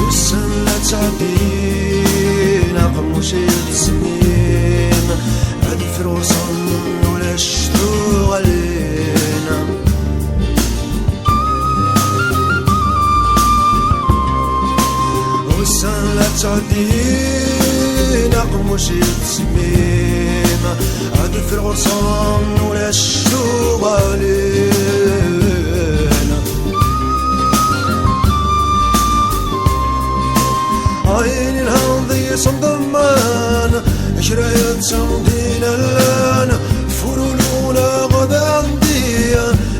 Ussan la ttɛeddin, aqemmuc yettsemmin, ad ifruṣen ulac tuɣalin. Ussan la ttɛeddin, aqemmuc yettsemmin, ad ifruṣen ulac tuɣalin.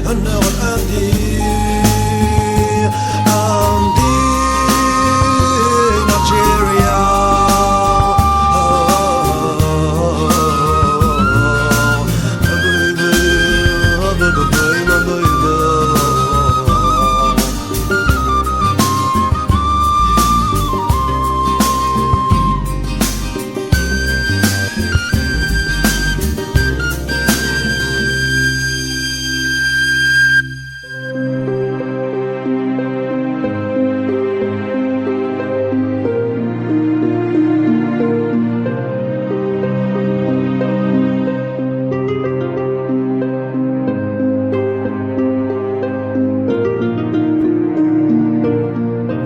Another Andy, Andy, Nigeria.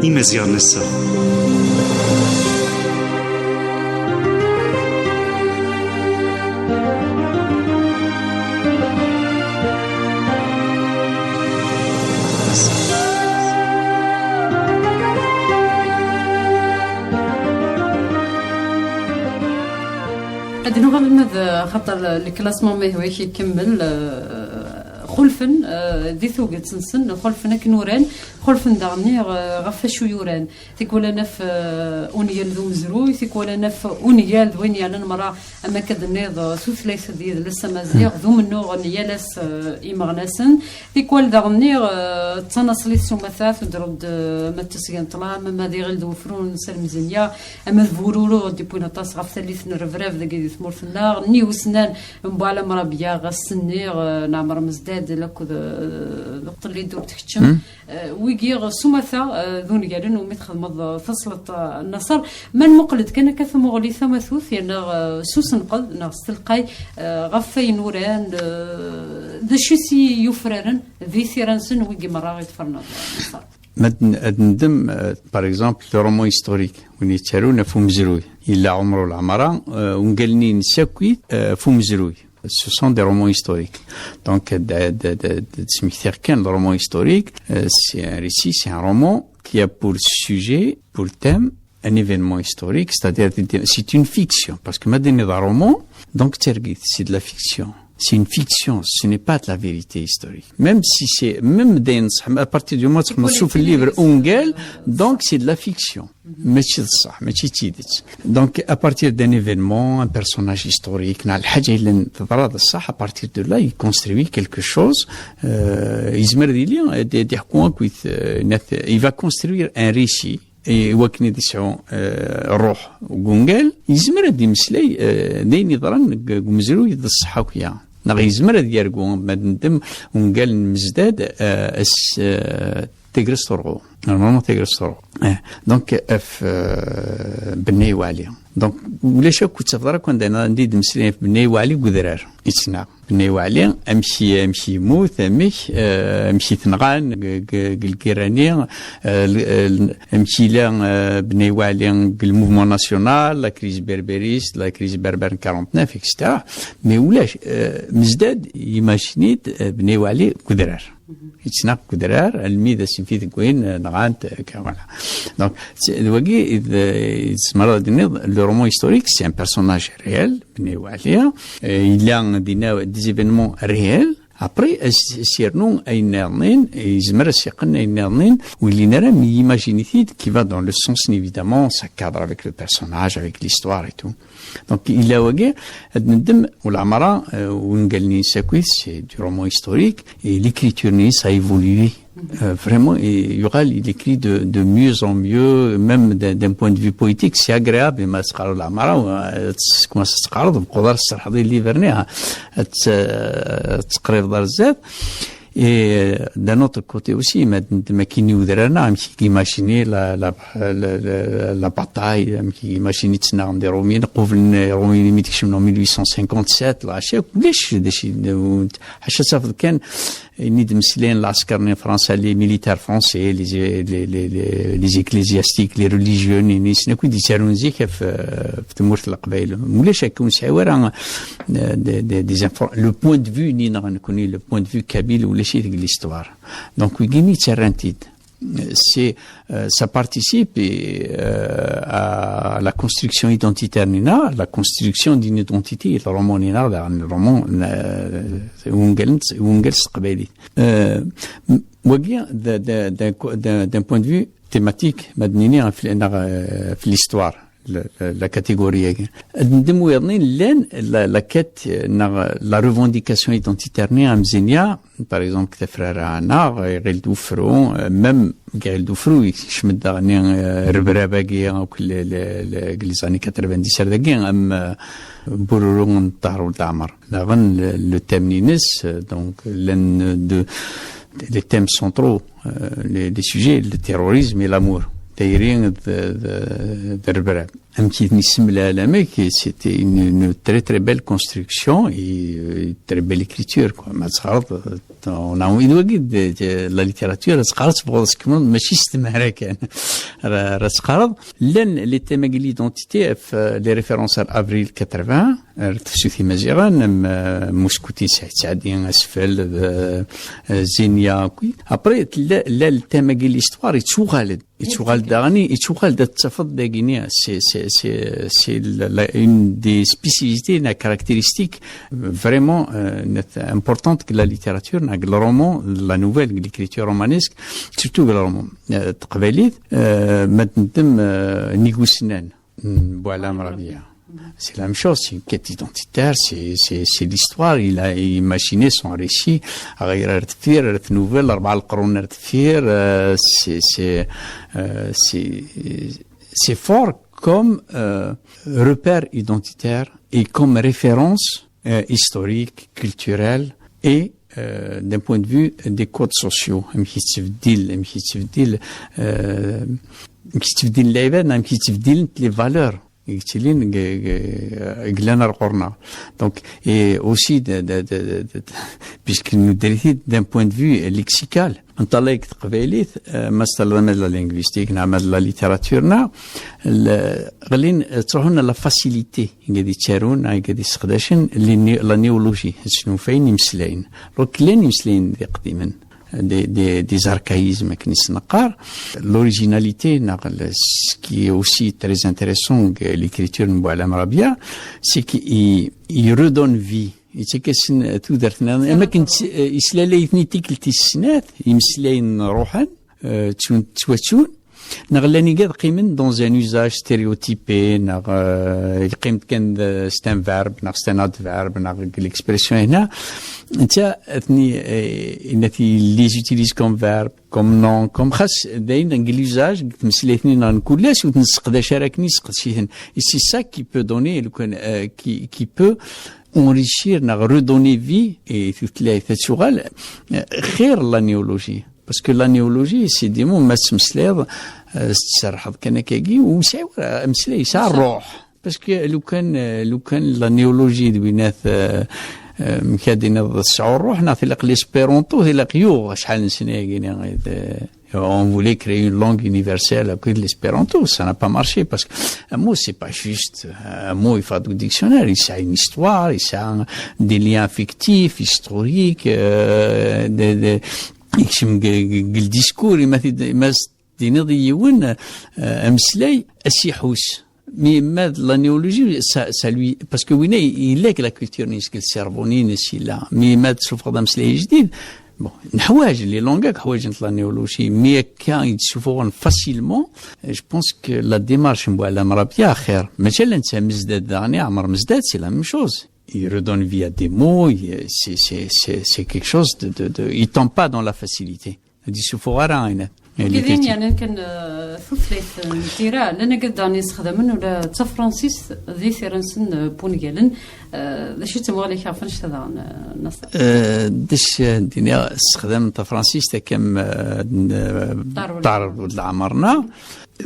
Imaziɣen ass-a. Ad nuɣal ma d xaṭer le classement ma yehwa-k ikemmel, eh, xulfen, eh, di tuget-nsen, xulfen akken uran, xulfen daɣen, eh, ɣef wacu yuran. Tikwal ad naf, eh, ungal d umezruy, tikwal ad naf ungal d wayen yeɛnan merra, am akka d-tenniḍ, eh, tutlayt d yidles amaziɣ, d umennuɣ n yal ass, eh, imeɣnasen. Tikwal daɣen, eh, d tanaṣlit s umata, tuddreḍ-d, eh, ma d tasga n ṭṭlam, ma d iɣil d wefrun s lemzenya, ama d bururu, ɣ-d-yewwin aṭas ɣef tallit n rrebrab dagi di tmurt-nneɣ, nnig usennan n Buɛlam Rabia, ɣas s-nniɣ, eh, Neɛmer Mezdad, akked, eh, d uqṭelli ddurt keččem. Eh, wigi s umata, eh, d ungalen umi txedmeḍ, eh, tasleḍt, eh, n Naṣer. Ma nmuqel-d kan akka tamuɣli tamatut, yerna, eh, s usenqed neɣ s telqay, eh, ɣef wayen uran, eh, d acu i s-yufraren di tira-nsen wigi merra i tferneḍ, eh, Naṣer? Ma d-, ad ndem, eh, par exemple, le roman historique, win yettarun ɣef umezruy. Yella Ɛumru Lɛamra, eh, ungalen-ines akk, eh, ɣef umezruy. Ce sont des romans historiques. Donc, d, d, d, d, d smektiɣ kan le roman historique, euh, c'est un récit, c'est un roman qui a pour sujet, pour thème, un événement historique, c'est-à-dire, c'est une fiction, parce que ma d-tiniḍ roman, donc, tergit, c'est de la fiction. C'est une fiction, ce n'est pas de la vérité historique. Même si c'est, même des, à partir du moment où on souffle livre ungal, donc c'est de la fiction. Mačči d ṣṣeḥ, mačči d tidet. Donc, à partir d'un événement, un personnage historique, neɣ lḥaǧa yellan teḍra d ṣṣeḥ, à partir de là, il construit quelque chose, euh, yezmer ad yili, ad, ad yeḥku akkit, euh, nat-, il va construire un récit, i wakken ad yesɛu, euh, ṛṛuḥ n wungal, yezmer ad d-imeslay, euh, d ayen yeḍran deg, deg umezruy d ṣṣeḥ akya. Neɣ yezmer ad yargu, ma d ndem ungal n Mezdad, euh, s, euh, Tagrest Urɣu. Normalement, Tagrest Urɣu. Eh, donc, ɣef, euh, Bennay Waɛli. Donc, ulac akk ur ttafeḍ ara akk anda, anda i d-mmeslayen ɣef Bennay Waɛli deg udrar. Yettnaɣ. Bennay Waɛli, amek i, amek i yemmut, amek, euh, amek i t-nɣan, g-, g-, g lgirani, euh, l-, l-, amek yella, euh, Bennay Waɛli g le mouvement national, la crise berbériste, la crise berbère en quarante-neuf, et cetera. Mais ulac, euh, Mezdad, imagine-t, euh, Bennay Waɛli deg udrar. Yettnaɣ deg udrar, almi d asenfi deg win, euh, nɣan-t, euh, voilà. Donc, c'est, d wagi, i d, i tzemreḍ ad d-tiniḍ, le roman historique, c'est un personnage réel, Bennay Waɛli, euh, yella dinna des événements réels. Après, as-, as-yernu ayen nniḍen, yezmer as-yeqqen ayen nniḍen, ur yellin ara, mais imagine-t-id qui va dans le sens, évidemment, ça cadre avec le personnage, avec l'histoire et tout. Donc, yella wagi, ad nendem, Ulɛamra, euh, ungal-nni n Sakit, c'est du roman historique, et l'écriture-nni, ça a évolué. Euh, vraiment, et yuɣal, il écrit de, de mieux en mieux, même d'un, d'un point de vue poétique, c'est agréable, ma teqqareḍ Ulɛamra, euh, tu commences à teqqareḍ, mqudar serḥeḍ i liverni, hein, ad t-, ad teqribeḍ ar zdat. Et, euh, d'un autre côté aussi, ma d-, ma kini udrar-nneɣ, amek i imagine la, la, la, la, la bataille, amek i imagine ttnaɣen des Romains, qublen Romains, mi d-kecmen en mille huit cent cinquante-sept, la, ḥaca, ulac d acu, ḥaca tafeḍ kan, ini d-mmeslayen lɛesker-nni n Fransa, les militaires français, les, les, les, les, les ecclésiastiques, les religieux, nini, ssnen akk i d-yettarun zik ɣef, euh, ɣef tmurt n Leqbayel. Ulac akka, ur nesɛi ara, euh, des, des, des infor-, le point de vue-nni-nneɣ nekkni, le point de vue kabyle, ulac-it deg l'histoire. Donc, wigini ttarran-t-id. c'est, euh, ça participe et, euh, à la construction identitaire nina, la construction d'une identité, le roman nina, le roman, euh, wungal, wungal s teqbaylit. Euh, m-, wagi, d-, d-, d'un co-, d'un, d'un point de vue thématique, ma d-nini, ɣef l-, neɣ, euh, ɣef l'histoire, le, le, la catégorie. Ad nendem wiḍnin, llan la, la quête, euh, neɣ la revendication identitaire-nni am Zinya, par exemple, Tafrara neɣ Iɣil d Ufru, euh, même Iɣil d Ufru, yekcem-d daɣen, euh, rebrab-agi, akk le, le, le, deg les années quatre-vingt-dix ar dagi, am, euh, Bururu n Ṭaher Uldaɛmer. Daɣen, le, le thème-ines, euh, donc, l'un de, les thèmes centraux, euh, les, les sujets, le terrorisme et l'amour. Tayri d, d, d rebrab. Amek i ten-issemlal, amek, c'était une, une très, très belle construction et, euh, très belle écriture, quoi. Ma teɣreḍ, euh, on a envie de, de, de la littérature, ad teɣreḍ, tebɣuḍ ad tkemmleḍ, mačči s tmara kan. Ara, ara teɣreḍ. Llan les thèmes-agi, l'identité, ɣef, euh, les références à avril quatre-vingts, ar tefsut imaziɣen, am, euh, Muskuti, Saɛid Saɛdi, Asfel, d, euh, Zinya, akk. Après, tella, la le thème-agi, l'histoire, yettuɣal-d. Yettuɣal daɣen, yettuɣal-d, ad t-tafeḍ dagini, c'est, c'est, c'est, c'est la, la, une des spécificités, une caractéristique vraiment, euh, net-, importante de la littérature, de le roman, de la nouvelle, de l'écriture romanesque, surtout de le roman. Euh, taqbaylit, euh, ma d-neddem, euh, Nnig Usennan, n Buɛlam Rabia. C'est la même chose, c'est une quête identitaire, c'est, c'est, c'est l'histoire. Il a imaginé son récit, Aɣir ar deffir, At Nubel, Rebɛa Leqrun ar deffir, euh, c'est, c'est, euh, c'est, c'est fort comme, euh, repère identitaire et comme référence, euh, historique, culturelle et, euh, d'un point de vue des codes sociaux. Amek yettbeddil, amek yettbeddil, euh, amek yettbeddil lɛibad, amek yettbeddilent les valeurs i yettilin deg, deg, deg llan ar ɣur-neɣ. Donc, et aussi, de, de, de, de, de, puisque nous, d'un point de vue lexical, nṭalay deg teqbaylit, euh, ma s-terriḍ ama d la linguistique, neɣ ama d la littérature, neɣ, le, ɣlin, euh, ttruḥun à la facilité, i gad yettarun, i gad yesseqdacen, les né-, la néologie, ad snulfayen imeslayen. Donc, llan imeslayen d iqdimen, des, des, des archaïsmes, akken i s-neqqar. L'originalité, neɣ le, ce qui est aussi très intéressant deg l'écriture n Buɛlam Rabia, c'est qu'il, il redonne vie. Yettak-asen tudert-nniḍen. Am akken tt-, eh, islalay-iten i tikkelt tis snat, imeslayen ruḥen, eh, ttun-, ttwattun, neɣ llan igad qqimen dans un usage stéréotypé, neɣ, eh, yeqqim-d kan d, c'est un verbe, neɣ c'est un adverbe, neɣ deg l'expression-ina. Netta, atni, eh, inna-t, ils les utilisent comme verbe, comme nom, comme xas, d ayen deg l'usage, deg tmeslayt-nni neɣ n kul ass, ur ten-nesseqdac ara akken i sseqdec-iten. Et c'est ça qui peut donner, lukan, euh, qui, qui peut enrichir, neɣ redonner vie i tutlayt ad tuɣal, euh, xir la néologie. Parce que la néologie, c'est des mots, ma tettmeslayeḍ, euh, tserrḥeḍ kan akkagi, ur sɛiɣ ara ameslay, yesɛa ṛṛuḥ. Parce que lukan, euh, lukan la néologie d winat, euh, euh, mkadin ad tesɛu ṛṛuḥ, neɣ tilaq l'espéranto, tilaq yuɣ acḥal n sna-agi, on voulait créer une langue universelle avec l'espéranto, ça n'a pas marché, parce que un mot, c'est pas juste un mot, il faut du dictionnaire, il a une histoire, il a des liens affectifs, historiques, euh, des, des, يكشم ق-، ق-، ق-، الديسكور، ما في، ما تينيض يون، آه، أمسلي أسيحوس. Mais, mais la néologie, ça, ça lui, parce que oui, il est que la culture, il est que le cerveau, il est là. Mais, mais, sauf que dans les jeunes, bon, نحواج، les langues, حواجن la néologie. Mais quand ils se font facilement, je pense que la démarche, نتاع مرابيا خير. ماشي لا نتا مزداد داغني، عمر مزداد، c'est la même chose. Il redonne vie à des mots, il, c'est, c'est, c'est, c'est quelque chose de, de, de, il tombe pas dans la facilité. Ad yessuffuɣ ara ayen. Kidin, yeɛni, kan, eh, tutlayt n tira, llan agad daɣen yessexdamen ula d tafransist di tira-nsen, eh, n wungalen. Eh, d acu i d tamuɣli-k ɣef wanect-a daɣen, eh, Naṣir? Eh, d acu, eh, d-iniɣ, ssexdamen tafransist akka am, eh, n, eh, Ṭaher Uldeɛmer neɣ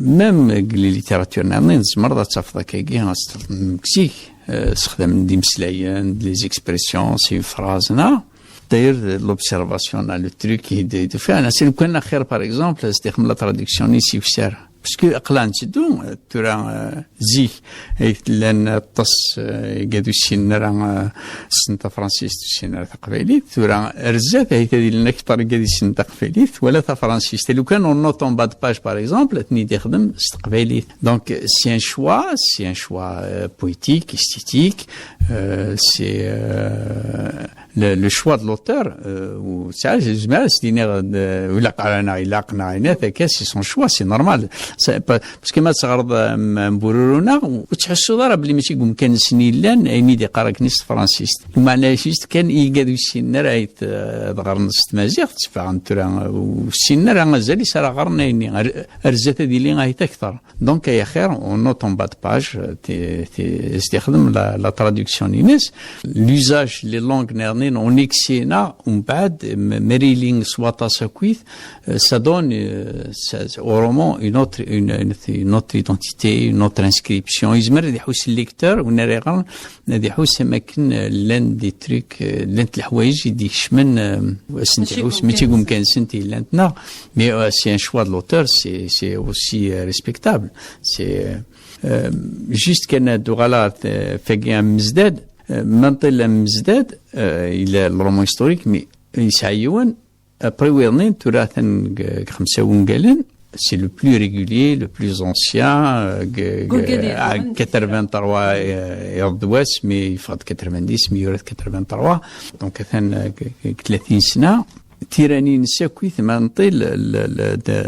même deg les littératures nniḍen, tzemreḍ ad tafeḍ akkagi, ad s-tafeḍ deg zik, eh, ssexdamen-d imeslayen, les expressions, c'est une phrase, neɣ? D'ailleurs, l'observation, là, le truc, il, il, il fait un assez, le point, par exemple, c'est comme la traduction ici, c'est Parce que aql-aɣ netteddu, euh, tura, euh, zik ay tellan aṭas, euh, igad ur ssinen ara, euh, ssnen tafransist, ur ssinen ara taqbaylit. Tura ar zdat ay ad ilin akteṛ igad issnen taqbaylit wala tafransist. Et lukan on note en bas de page, par exemple, ad ten-id-ixdem s teqbaylit. Donc, c'est un choix, c'est un choix, euh, poétique, esthétique, euh, c'est, euh, le, le choix de l'auteur, euh, ou ça, je, je, je dirais, euh, ou la, la, la, la, la, c'est son choix, c'est normal. C'est pas, parce que ma tɣerḍ, euh, un bururu-nneɣ, ur tettḥussuḍ ara belli mačči deg umkan-nsen i llan, ayen i d-iqqar akken s tefransist. Meɛna juste kan igad ur ssinen ara ay t-, euh, ad ɣren s tmaziɣt, tteffɣen tura, ur ssinen ara azal-is ara ɣren ayenni. Ar, ar zdat ad ili ay t-akteṛ. Donc, ay axir, on note en bas de page, euh, ti, ti, s-t-ixdem la, la traduction-ines. L'usage, les langues, on excès, on bad, Mary Ling, soit à sa cuite, euh, ça donne, euh, ça, au roman une autre, une, une, une autre identité, une autre inscription. Yezmer ad iḥuss le lecteur, ou ad iḥuss am akken, euh, llan des trucs, euh, llant leḥwayeǧ i d-ikecmen, euh, asen-tḥuss, mačči deg umkan-nsent i llant, neɣ, mais, euh, c'est un choix de l'auteur, c'est, c'est aussi, euh, respectable. C'est, euh, euh, juste kan ad uɣaleɣ, euh, fagi am Mezdad, euh, Menṭil am Mezdad, euh, il est le roman historique, mais yesɛa yiwen, après wiḍnin, tura atan deg, deg xemsa wungalen, c'est le plus régulier, le plus ancien, euh, deg, deg quatre-vingt-trois, euh, iḍ d wass, mais yeffeɣ-d quatre-vingt-dix, mais yura-d quatre-vingt-trois. Donc, atan, euh, deg, deg tlatin sna. Tira-nni-ines akk i tmanṭi, le, le, le, de,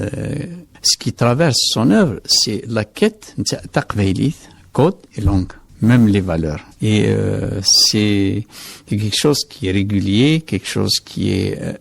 ce qui traverse son œuvre, c'est la quête, netta, taqbaylit, code et langue, même les valeurs. Et, euh, c'est quelque chose qui est régulier, quelque chose qui est, euh,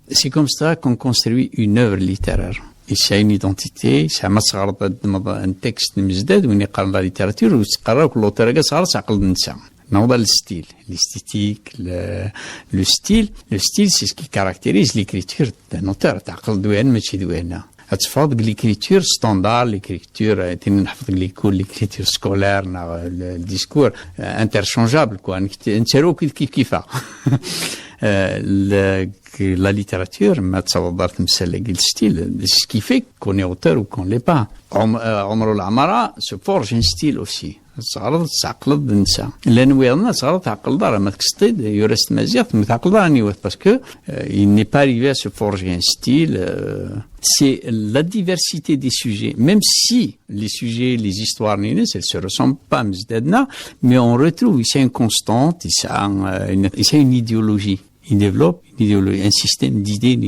c'est comme ça qu'on construit une œuvre littéraire. Yesɛa une identité, yesɛa ma teɣreḍ ad d-, un texte n Mezdad, win yeqqaren la littérature, ur teqqar akk l'auteur-agi, teɣreḍ teɛqleḍ netta. Neɣ d le style, l'esthétique, le, le style. Le style, c'est ce qui caractérise l'écriture d'un auteur. Teɛqleḍ d wayen, mačči d wayen. Ad teffɣeḍ deg l'écriture standard, l'écriture, euh, tin nḥefḍ deg l'école, l'écriture scolaire, neɣ, euh, le, le discours, euh, interchangeable, quoi. Nettaru akk kif kifa. Euh, le, la littérature, ma tessawḍeḍ ar temsal-agi, le style, c'est ce qui fait qu'on est auteur ou qu'on l'est pas. Om-, euh, Omar Lamara se forge un style aussi. Teɣreḍ, teɛqleḍ d netta. Llan wiyaḍ-nni, teɣreḍ, teɛqleḍ ara. Ma tekkseḍ-t-id, yura s tmaziɣt, ma teɛqleḍ ara aniwet, parce que, euh, il n'est pas arrivé à se forger un style, euh, c'est la diversité des sujets. Même si les sujets, les histoires, elles se ressemblent pas, mais on retrouve, c'est une constante, c'est un, euh, une, c'est une idéologie. Il développe une idéologie, un système d'idées,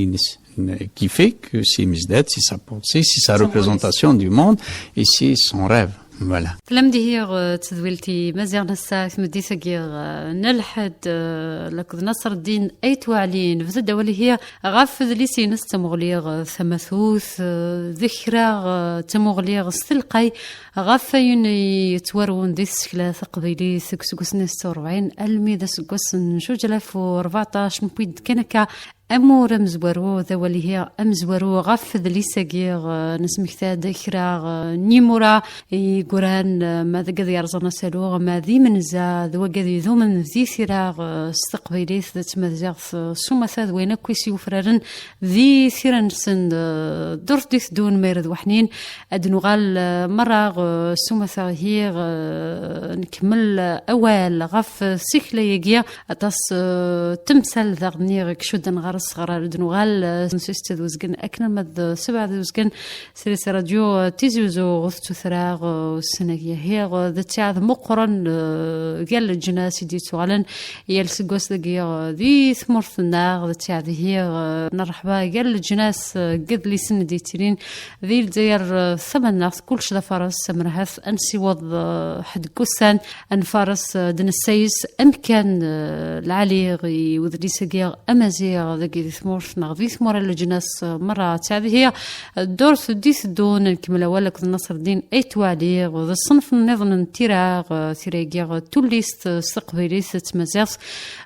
qui fait que c'est Mezdad, c'est sa pensée, c'est sa représentation du monde, et c'est son rêve. Voilà. Tlam dihi, euh, tedwilt i Maziɣ n ass-a, tmeddit-agi, euh, n lḥedd, euh, lakked Naṣreddin Ayt Waɛli, nebda-d awal ihi ɣef udlis-ines d tamuɣli, euh, tamatut, euh, d kra, euh, d tamuɣli s telqay ɣef wayen yettwarun di tsekla taqbaylit seg useggas n setta u rebɛin almi d aseggas n zuǧ alaf u rbeɛṭac, newwi-d kan akka amur amezwaru, d awal ihi amezwaru ɣef udlis-agi, eh, nesmekta-d kra, eh, n yimura i yuran, eh, ma d agad yerẓan asalu, ma d imenza, d wagad idumen di tira, eh, s teqbaylit d tmaziɣt, eh, s umata d wayen akk i s-yufraren di tira-nsen, eh, ddurt d-iteddun ma yella d weḥnin. Ad nuɣal, eh, merra, eh, s umata ihi, eh, nkemmel, eh, awal ɣef, eh, tsekla-agi. Aṭas, eh, temsal daɣen i ɣ-icudden ɣer ṣṣeɣra. Ad nuɣal, eh, s setta d uzgen akken arma d sebɛa d uzgen s radyu, eh, Tizi Uzzu ɣef tuttra, eh, ussan-agi ihi, eh, d ttiɛad meqqren, eh, gar leǧnas i d-yettuɣalen yal seggas dagi, eh, di tmurt-nneɣ, d ttiɛad ihi, eh, n rreḥba gar leǧnas, eh, deg yidlisen i d-yettilin di Lezzayer, eh, tamaneɣt, kullec d afares, amerhat ad nessiweḍ, eh, ḥedd deg ussan, ad nfares, eh, d nessayes amkan, eh, lɛali i udlis-agi amaziɣ dagi di tmurt neɣ di tmura n leǧnas, eh, merra. Ttiɛad ihi, eh, ddurt d-iteddun, nkemmel awal akked Naṣreddin Ayt Waɛli, d ṣṣenf nniḍen n tira, eh, tira-agi, eh, tullist, eh, s teqbaylit d tmaziɣt.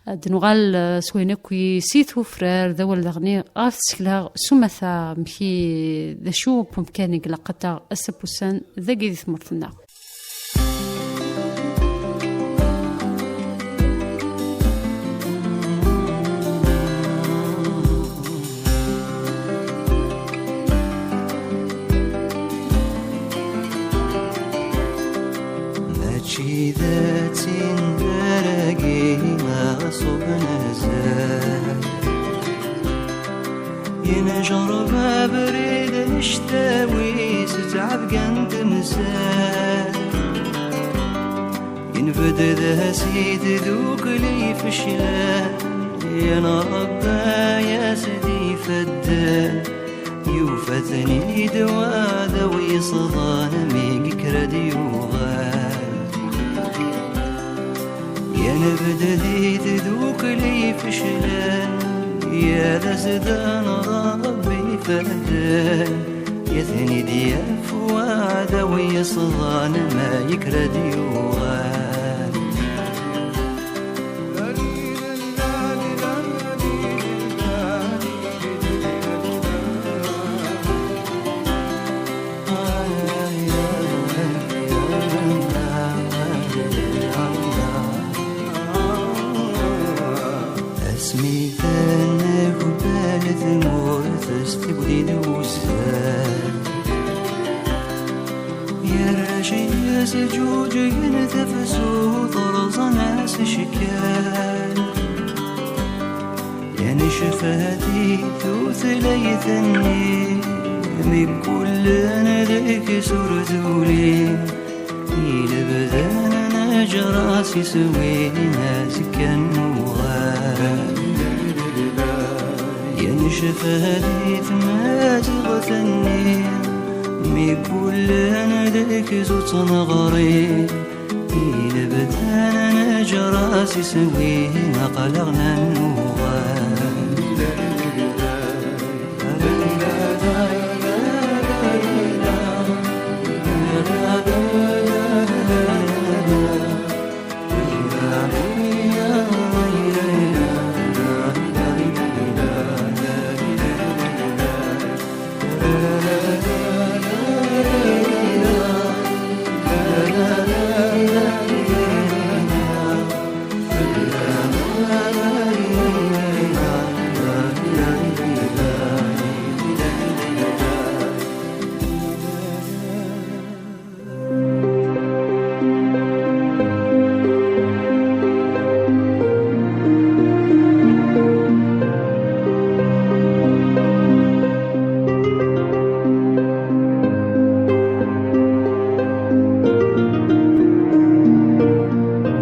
Ad nuɣal, eh, s wayen akk i s-tufrar, d awal daɣen ɣef tsekla s umata, amek i, d acu n wemkan i ilaq ad taɣ ass apussan dagi di tmurt-nneɣ. Yenǧerreb abrid n cctawi s ttɛebga n temsal. Yenbed d asid dukli feclan, yenrebba-yas-d ifadden. Yufa-ten-id waɛdaw yeṣḍan mi yekker ad yuɣal. Yenbed di tdukli feclan, yal asdan Ṛebbi ifadden. Ad ten-id-yaf waɛdaw yeṣḍan ma yekker ad yuɣal. Asmi tenna kubbal tmurt s tibdi d uzzal. Yerra ceyya s ǧuǧgen tafsut, rẓan-as ccekal. Yenecfa di tutlayt-nni, mi kullen deg-s ur tuli. I lebda neǧra s iswi, azekka nuɣal. Yenecfa di tmaziɣt-nni, mi kullen deg-s ur ttneɣri. I lebda neǧra s iswi, aql-aɣ nuɣal.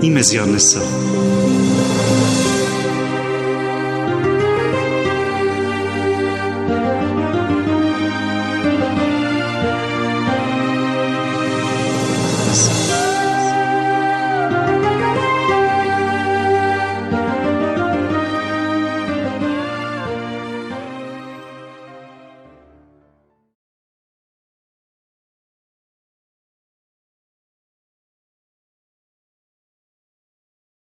Imaziɣen ass-a.